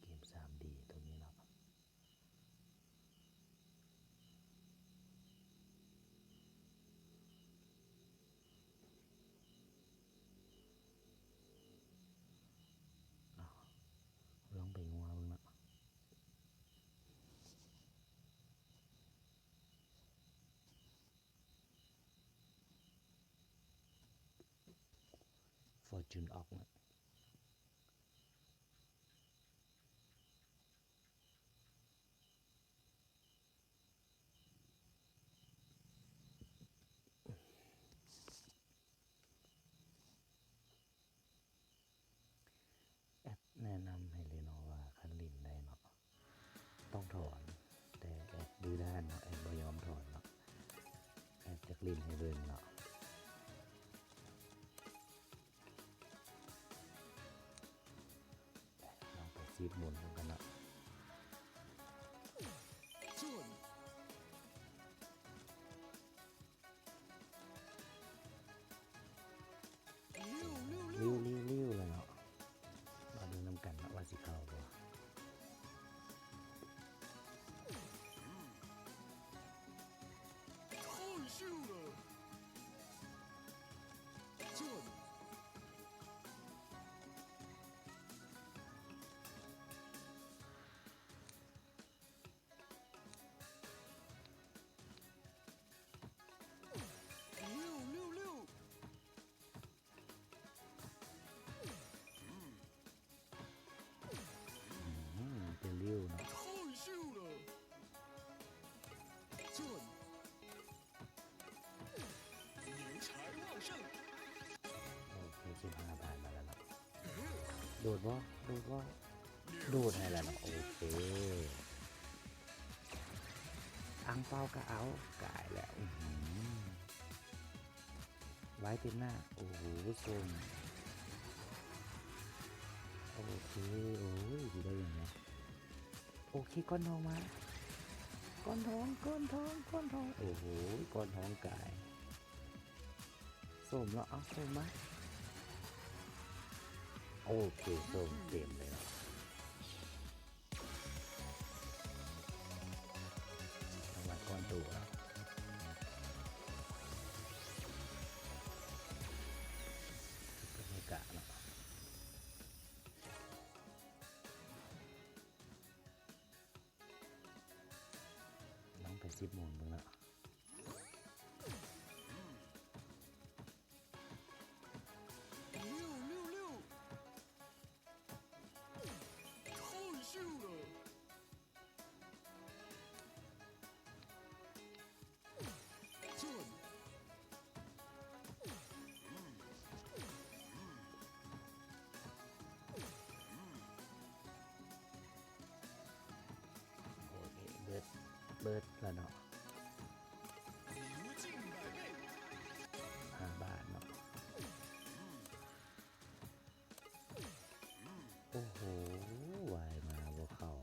ເກມສາມດີຕົວນີ້ເນາະ. ລອງໄປງົວເບິ່ງເນາະ. Fortune ອອກເນາະ. ແອັດແນະນຳໃຫ້ເລີຍເນາະວ່າ ຄັນຫຼິ້ນໄດ້ເນາະ ຕ້ອງຖອນ, ແຕ່ແອັດດື້ດ້ານເນາະ, ແອັດບໍ່ຍອມຖອນເນາະ, ແອັດຢາກຫຼິ້ນໃຫ້ເບິ່ງເນາະ. ລອງໄປຊີບໝູນເບິ່ງກັນເນາະ. ລິ້ວໆໆແລ້ວເນາະ, ມາເບິ່ງນຳກັນເນາະວ່າຊິເຂົ້າບໍ່. ອືມ ເປັນລິ້ວເນາະ. ໂອເຄ ສິບຫ້າຜ່ານມາແລ້ວເນາະ. ໂດດບໍ່? ໂດດບໍ່? ໂດດໃຫ້ແລ້ວເນາະ. ໂອເຄ ອັງເປົາກໍເອົາ ກາຍແລ້ວ. ອື ໄວ້ເຕັມໜ້າ. ໂອ້ໂຫ ຊົງ. ໂອເຄ ໂອ້ຍ ຊິໄດ້ຫຍັງເນາະ. ໂອ ໂອເຄ ກ້ອນທອງມາ ກ້ອນທອງ ກ້ອນທອງ ກ້ອນທອງ ໂອ້ໂຫ ກ້ອນທອງກາຍ ໂຊມເນາະ ເອົາ ໂຊມມາ ໂອເຄ ໂຊມເຕັມເລີຍເນາະ ທາງຫຼັງກ້ອນໂຕ ຊຸດກະເມກະເນາະ. ລອງໄປສິບໂມງເບິ່ງເນາະ ໂອເຄ ເບິດ ເບິດລະເນາະ ຫ້າບາດເນາະ ໂອ້ໂຫ ວາຍມາບໍ່ເຂົ້າ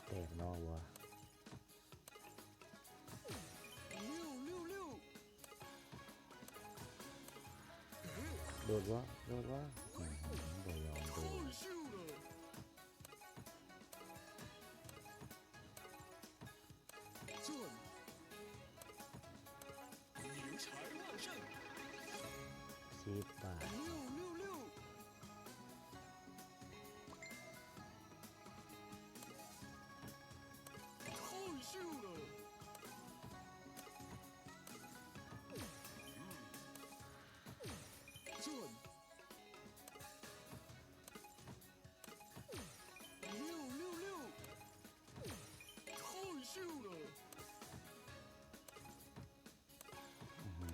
ແຕກນອກບໍ່ ໂດດບໍ່ ໂດດບໍ່ ອືມ ບໍ່ຍອມໂດດ ສິບບາດ ອື້ຫື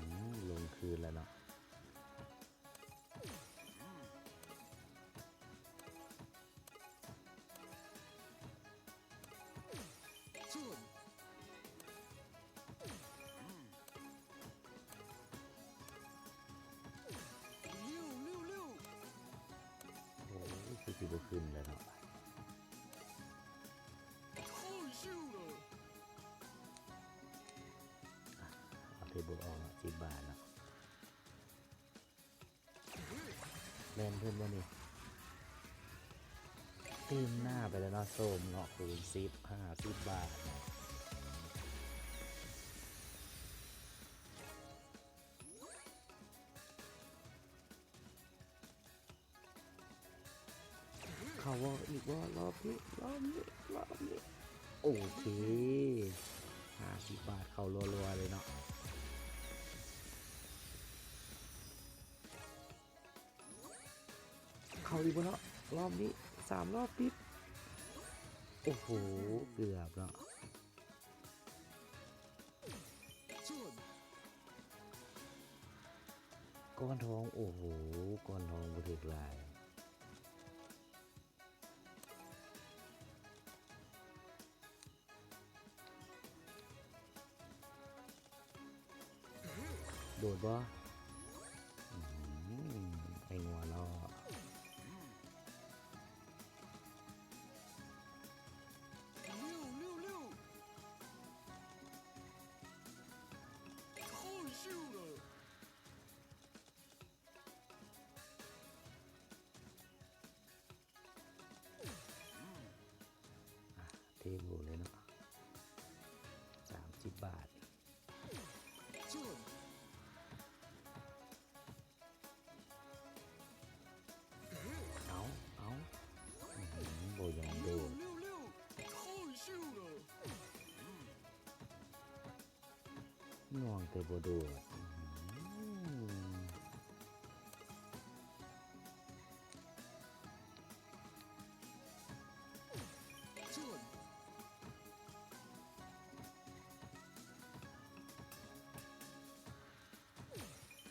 ລົງຄືນແລ້ວເນາະ ໂອ້ຍ ຄືຊິບໍ່ຂຶ້ນແລ້ວເນາະ ອະ ເອົາເທເບິ້ນອອກເນາະ ສິບບາດເນາະ. ແມ່ນເພິ່ນບໍ່ນີ້? ຕື່ມໜ້າໄປແລ້ວເນາະ ໂຊມເນາະ ຄູນສິບ ຫ້າສິບບາດເນາະ. ເຂົ້າບໍ່ອີກບໍ່? ລອບນີ້ ລອບນີ້ ລອບນີ້ ໂອເຄ ຫ້າສິບບາດ ເຂົ້າລົວໆເລີຍເນາະ. ເຂົ້າອີກບໍ່ເນາະ? ລອບນີ້ ສາມລອບຕິດ ໂອ້ໂຫ ເກືອບເນາະ. ກ້ອນທອງ ໂອ້ໂຫ ກ້ອນທອງບໍ່ຖືກຫຼາຍ. ໂດດບໍ່? ອືມ ໄອ້ງົວເນາະ. ອ່ະ ເທໂບເລີຍເນາະ ສາມສິບບາດ. ເອົາ ເອົາ ອືມ ບໍ່ຍອມໂດດ. ໜ່ວງແຕ່ບໍ່ໂດດ.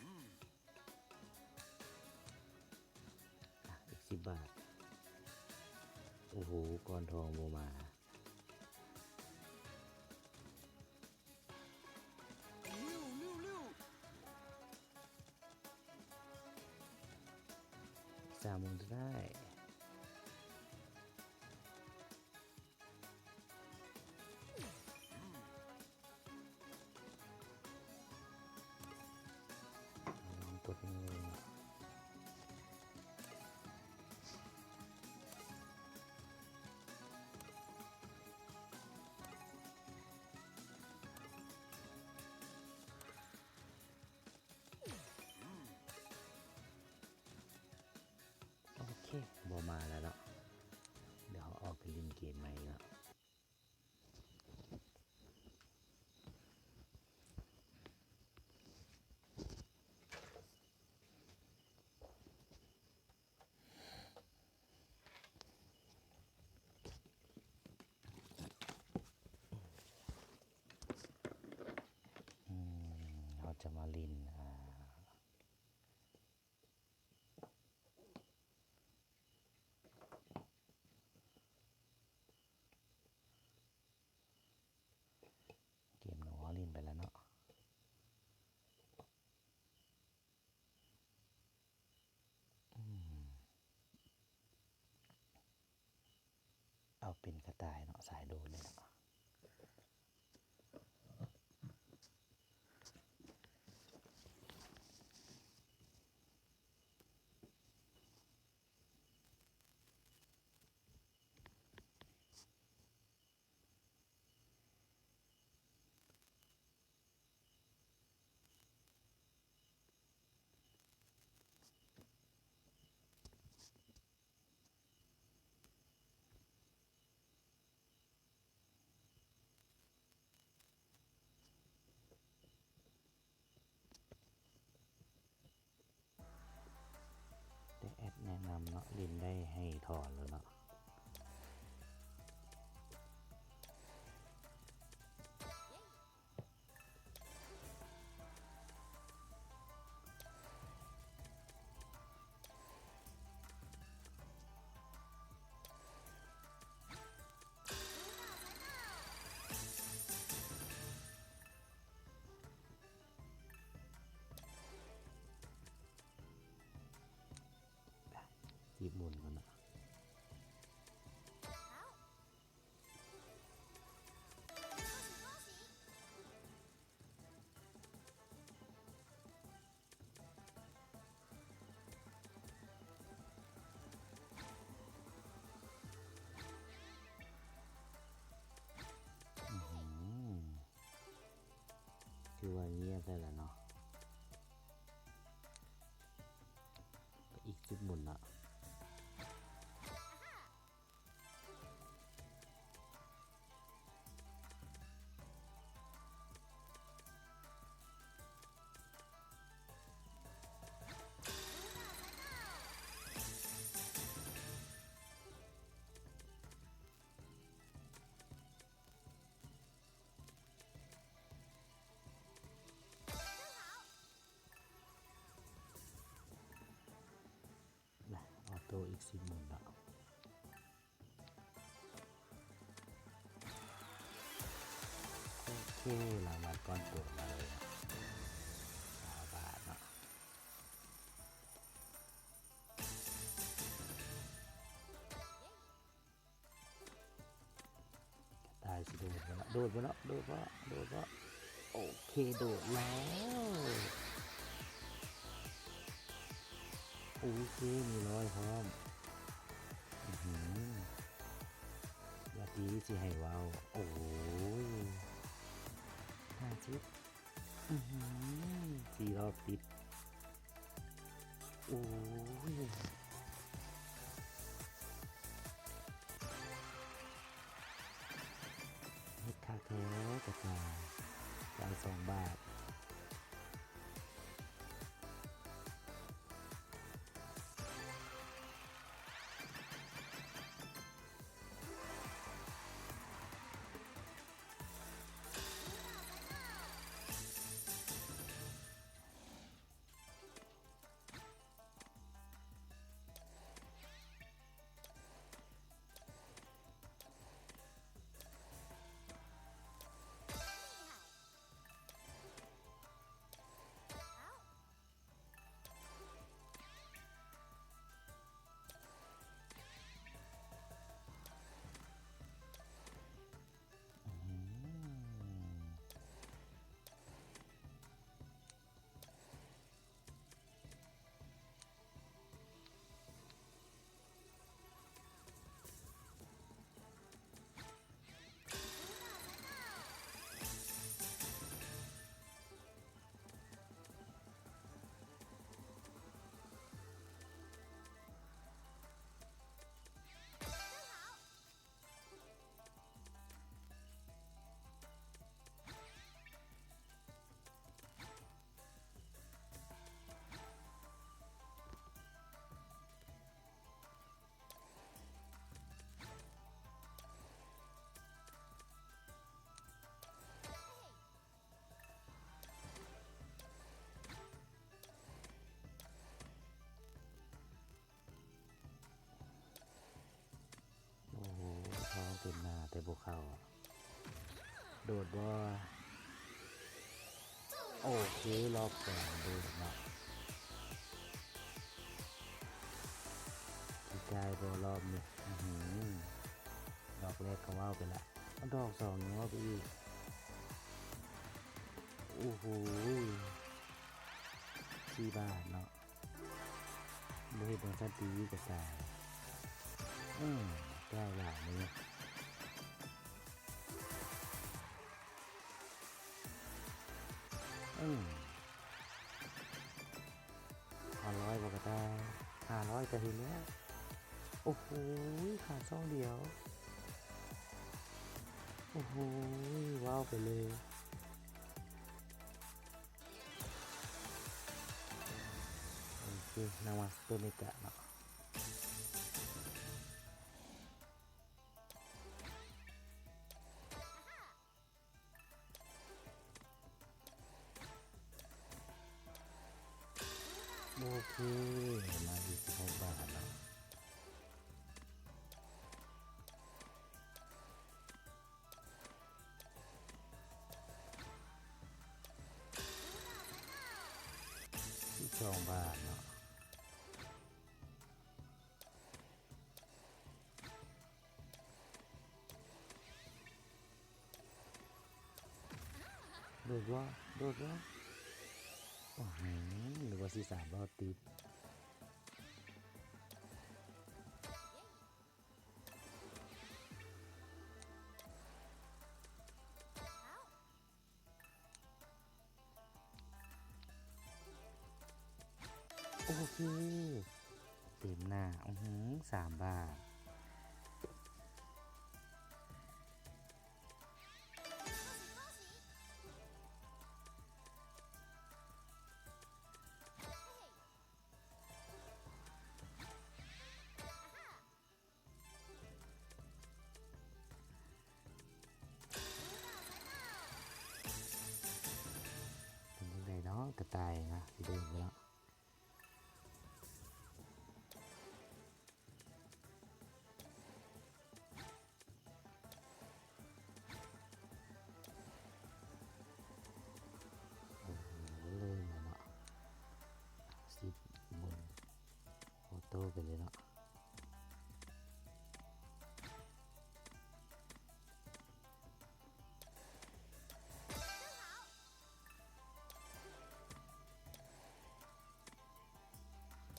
ອືມ ອ່ະ ອີກສິບບາດ. ໂອ້ໂຫ ກ້ອນທອງບໍ່ມາ. ສາມໂມງສຸດທ້າຍ. ບໍ່ມາແລ້ວເນາະ ດຽວເຮົາອອກໄປຫຼິ້ນເກມໃໝ່ເນາະ. ອືມ ເຮົາຈະມາຫຼິ້ນ ອ່າ ເກມໜູເຮົາຫຼິ້ນໄປແລ້ວເນາະ. ອືມ ເອົາເປັນກະຕ່າຍເນາະ ສາຍໂດດເລີຍເນາະ. ແຕ່ແອັດແນະນຳເນາະ ເຫຼັ້ນໄດ້ໃຫ້ຖອນແລ້ວເນາະ. ຈີບໝູນກ່ອນເນາະ. ອືຫື ຖືວ່າງຽບໄດ້ແລ້ວເນາະ. ໄປອີກສິບໝູນເນາະ. ນະ ອອໂຕ້ອີກສິບໝູນເນາະ. ໂອເຄ ລາງວັນກ້ອນໂຕມາເລີຍ ຊາວບາດເນາະ. ກະຕ່າຍຊິໂດດບໍ່ເນາະ ໂດດບໍ່ເນາະ ໂດດບໍ່ ໂດດບໍ່ ໂອເຄ ໂດດແລ້ວ ໂອເຄ ມີຮ້ອຍພ້ອມ. ອືຫື ວ່າດີຊິໃຫ້ເວົ້າ ໂອ້ຍ ຫ້າສິບ ອືຫື ສີ່ຮອບຕິດ. ໂອ້ຍ ເຮັດຄັກແທ້ກະຕ່າຍ ຈ່າຍສອງບາດ. ນີ້ ດບໍ່? ໂອເຄ ລອບສອງໂດດເນາະ ຊິໄດ້ບໍ່ລອບນີ້? ອືຫື ດອກແລກກໍເວົ້າໄປລະ ດອກສອງຍັງເວົ້າໄປອີກ. ໂອ້ໂຫ ສີ່ບາດເນາະ. ບໍ່ເຮັດຈັ່ງຊັ້ນຕີກະຕ່າຍ. ອືມ ໄດ້ຫຼາຍເລີຍ. ອືມ ຫ້າຮ້ອຍບໍ່ກະຕ່າຍ? ຫ້າຮ້ອຍກະເຫັນແລ້ວ. ໂອ້ໂຫ ຂາດຊ່ອງດຽວ. ໂອ້ໂຫ ເວົ້າໄປເລີຍ. ໂອເຄ ນຳມາໂຕເມກະເນາະ. ໂອເຄ ມາອີກສິບຫົກບາດເນາະ. ສິບສອງບາດເນາະ. ໂດດບໍ່? ໂດດບໍ່? ໂອ້ໂຫ ນຶກວ່າຊິສາມລອບຕິດ. ໂອເຄ ເຕັມໜ້າ. ອືຫື ສາມບາດ. ເປັນຈັ່ງໃດເນາະ ກະຕ່າຍນະ ຊິໂດນບໍ່ເນາະ? ໂອ້ໂຫ ເລີຍເນາະ ສິບໝູນ ອອໂຕ້ໄປເລີຍເນາະ.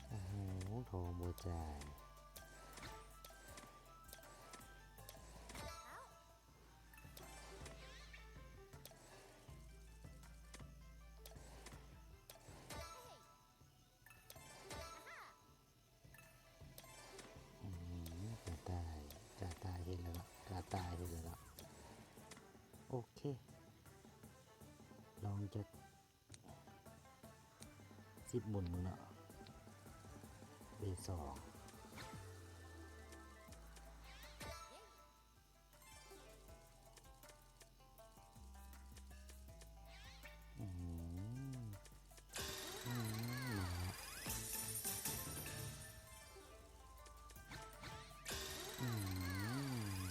ໂອ້ໂຫ ທອງບໍ່ຈ່າຍ. ອືມ ກະຕ່າຍ ກະຕ່າຍເຫັນແລ້ວເນາະ ກະຕ່າຍເຫັນແລ້ວເນາະ. ໂອເຄ ລອງຈັກສິບໝູນເບິ່ງເນາະ ເບສອງ. ອືມ ອືມ ມາແລ້ວ ອືມ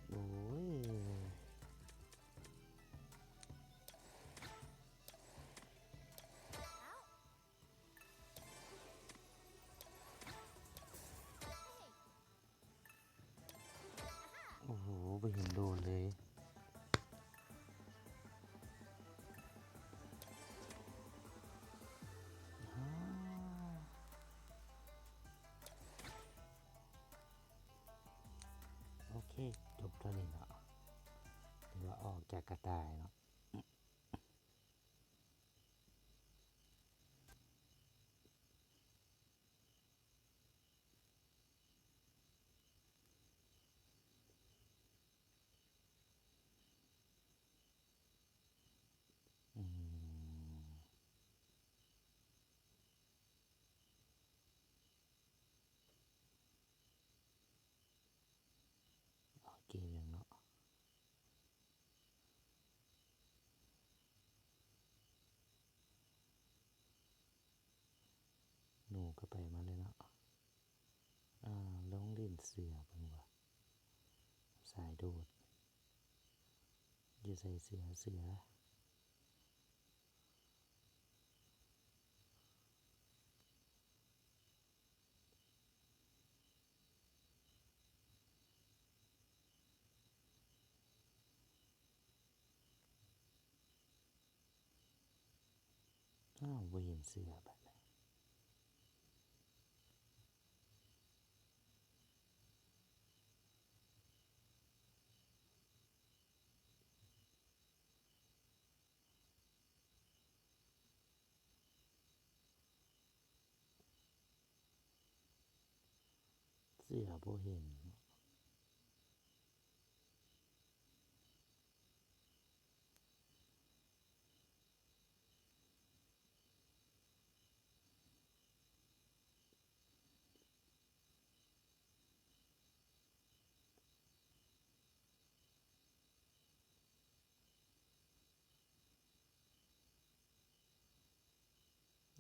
ໂອ້ຍ. ໂອ້ໂຫ ບໍ່ເຫັນໂດນເລີຍ. ໂອເຄ ຈົບເທົ່ານີ້ເນາະ ຖືວ່າອອກຈາກກະຕ່າຍເນາະ. ອືມ ເອົາເກມຫຍັງເນາະ? ເສືອເບິ່ງວ່າ ສາຍໂດດ ຢູ່ໃສເສືອ ເສືອ? ອ້າວ ບໍ່ເຫັນເສືອບາດນີ້. ເສືອບໍ່ເຫັນ.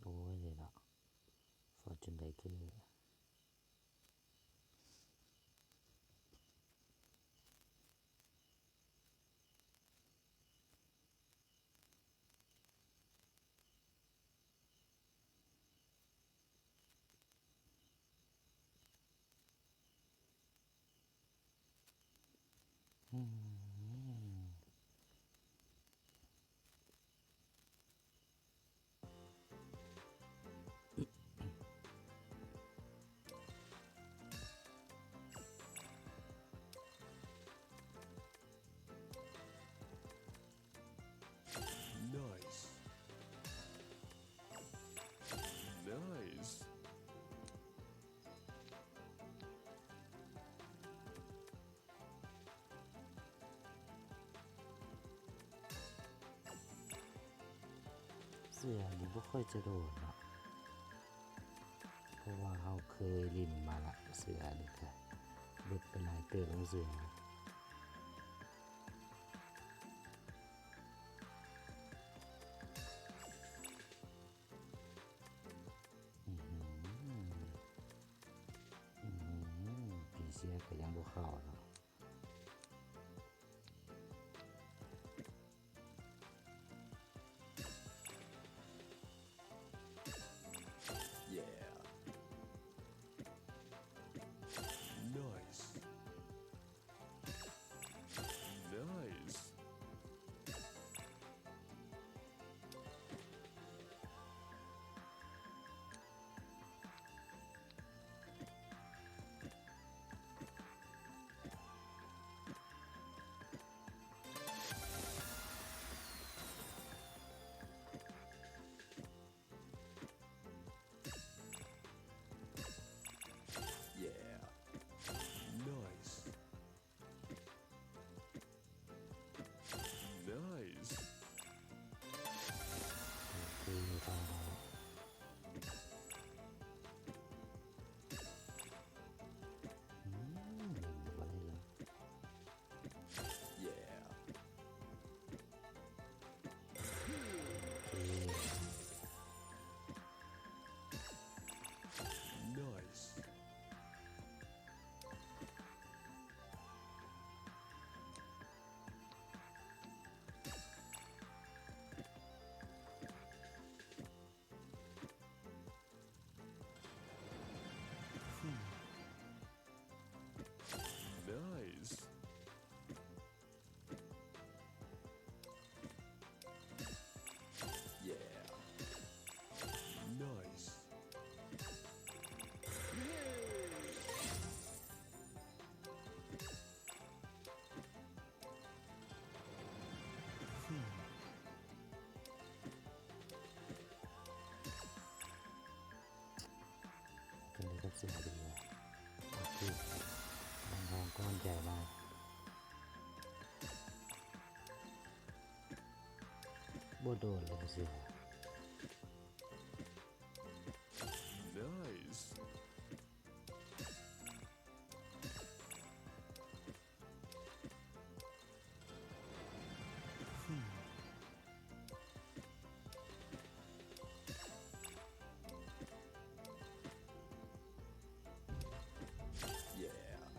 ໂອ້ຍ ນີ້ເນາະ ຟໍຈູນໄບເກີ. Nice. Nice. ເສືອນີ້ບໍ່ຄ່ອຍຈະໂດດເນາະ ເພາະວ່າເຮົາເຄີຍຫຼິ້ນມາລະ ເສືອນີ້ກະເບິດໄປຫຼາຍເຕີບແລ້ວເສືອ. ອືຫື ອືຫື ປີເຊຍກະຍັງບໍ່ເຂົ້າເນາະ. Yeah. Nice. Nice. Yeah. Nice. Nice. ໂອເຄ ຜ່ານແລ້ວ. ອືມ ບໍ່ໄດ້ລະ. Yeah. ໂອເຄ. Nice. ຈັ່ງໃດກັບເສືອດີວະ? ໂອເຄ ທາງຫ້ອງກ້ອນໃຫຍ່ມາກ. ບໍ່ໂດນເລີຍເສືອ. Nice. Yeah.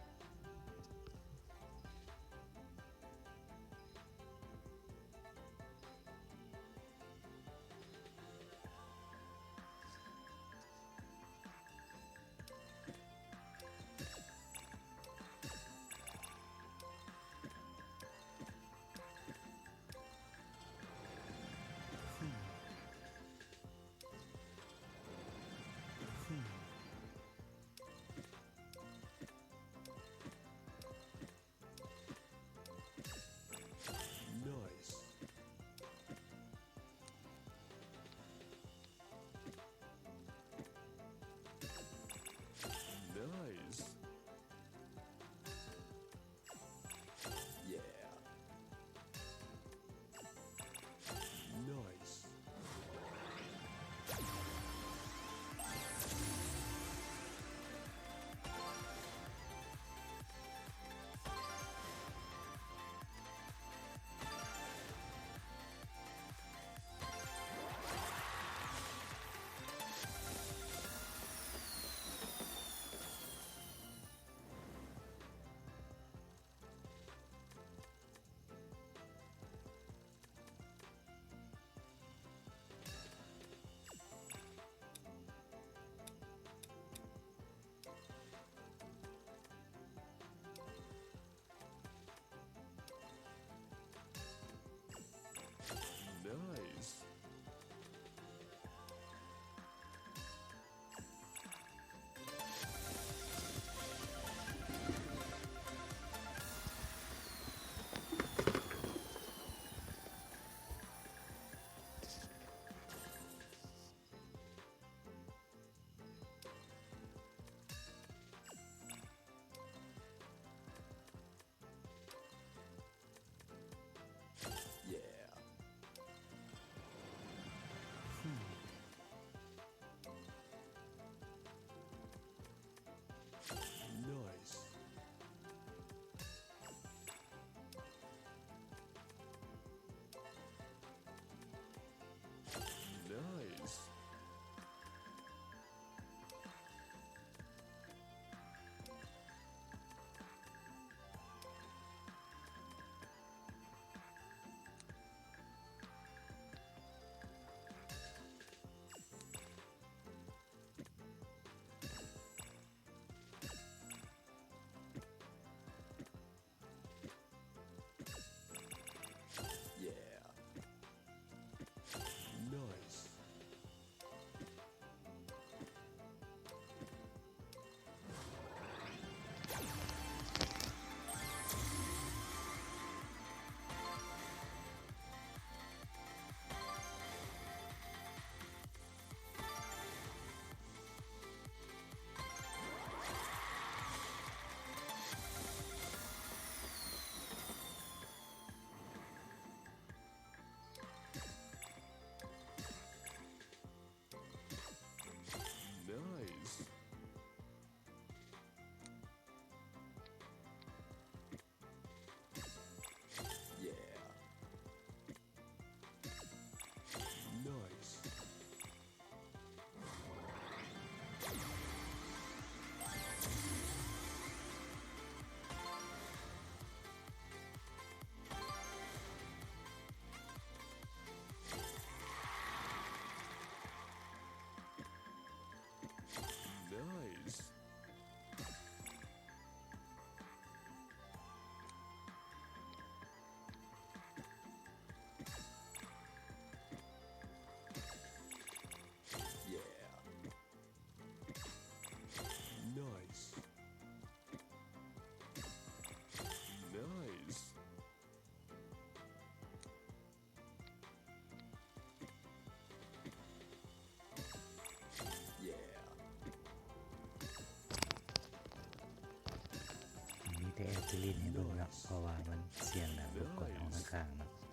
ຫຼິ້ນໃຫ້ເບິ່ງເນາະ ເພາະວ່າມັນສຽງດັງລົບກວນຫ້ອງຂ້າງໆເນາະ.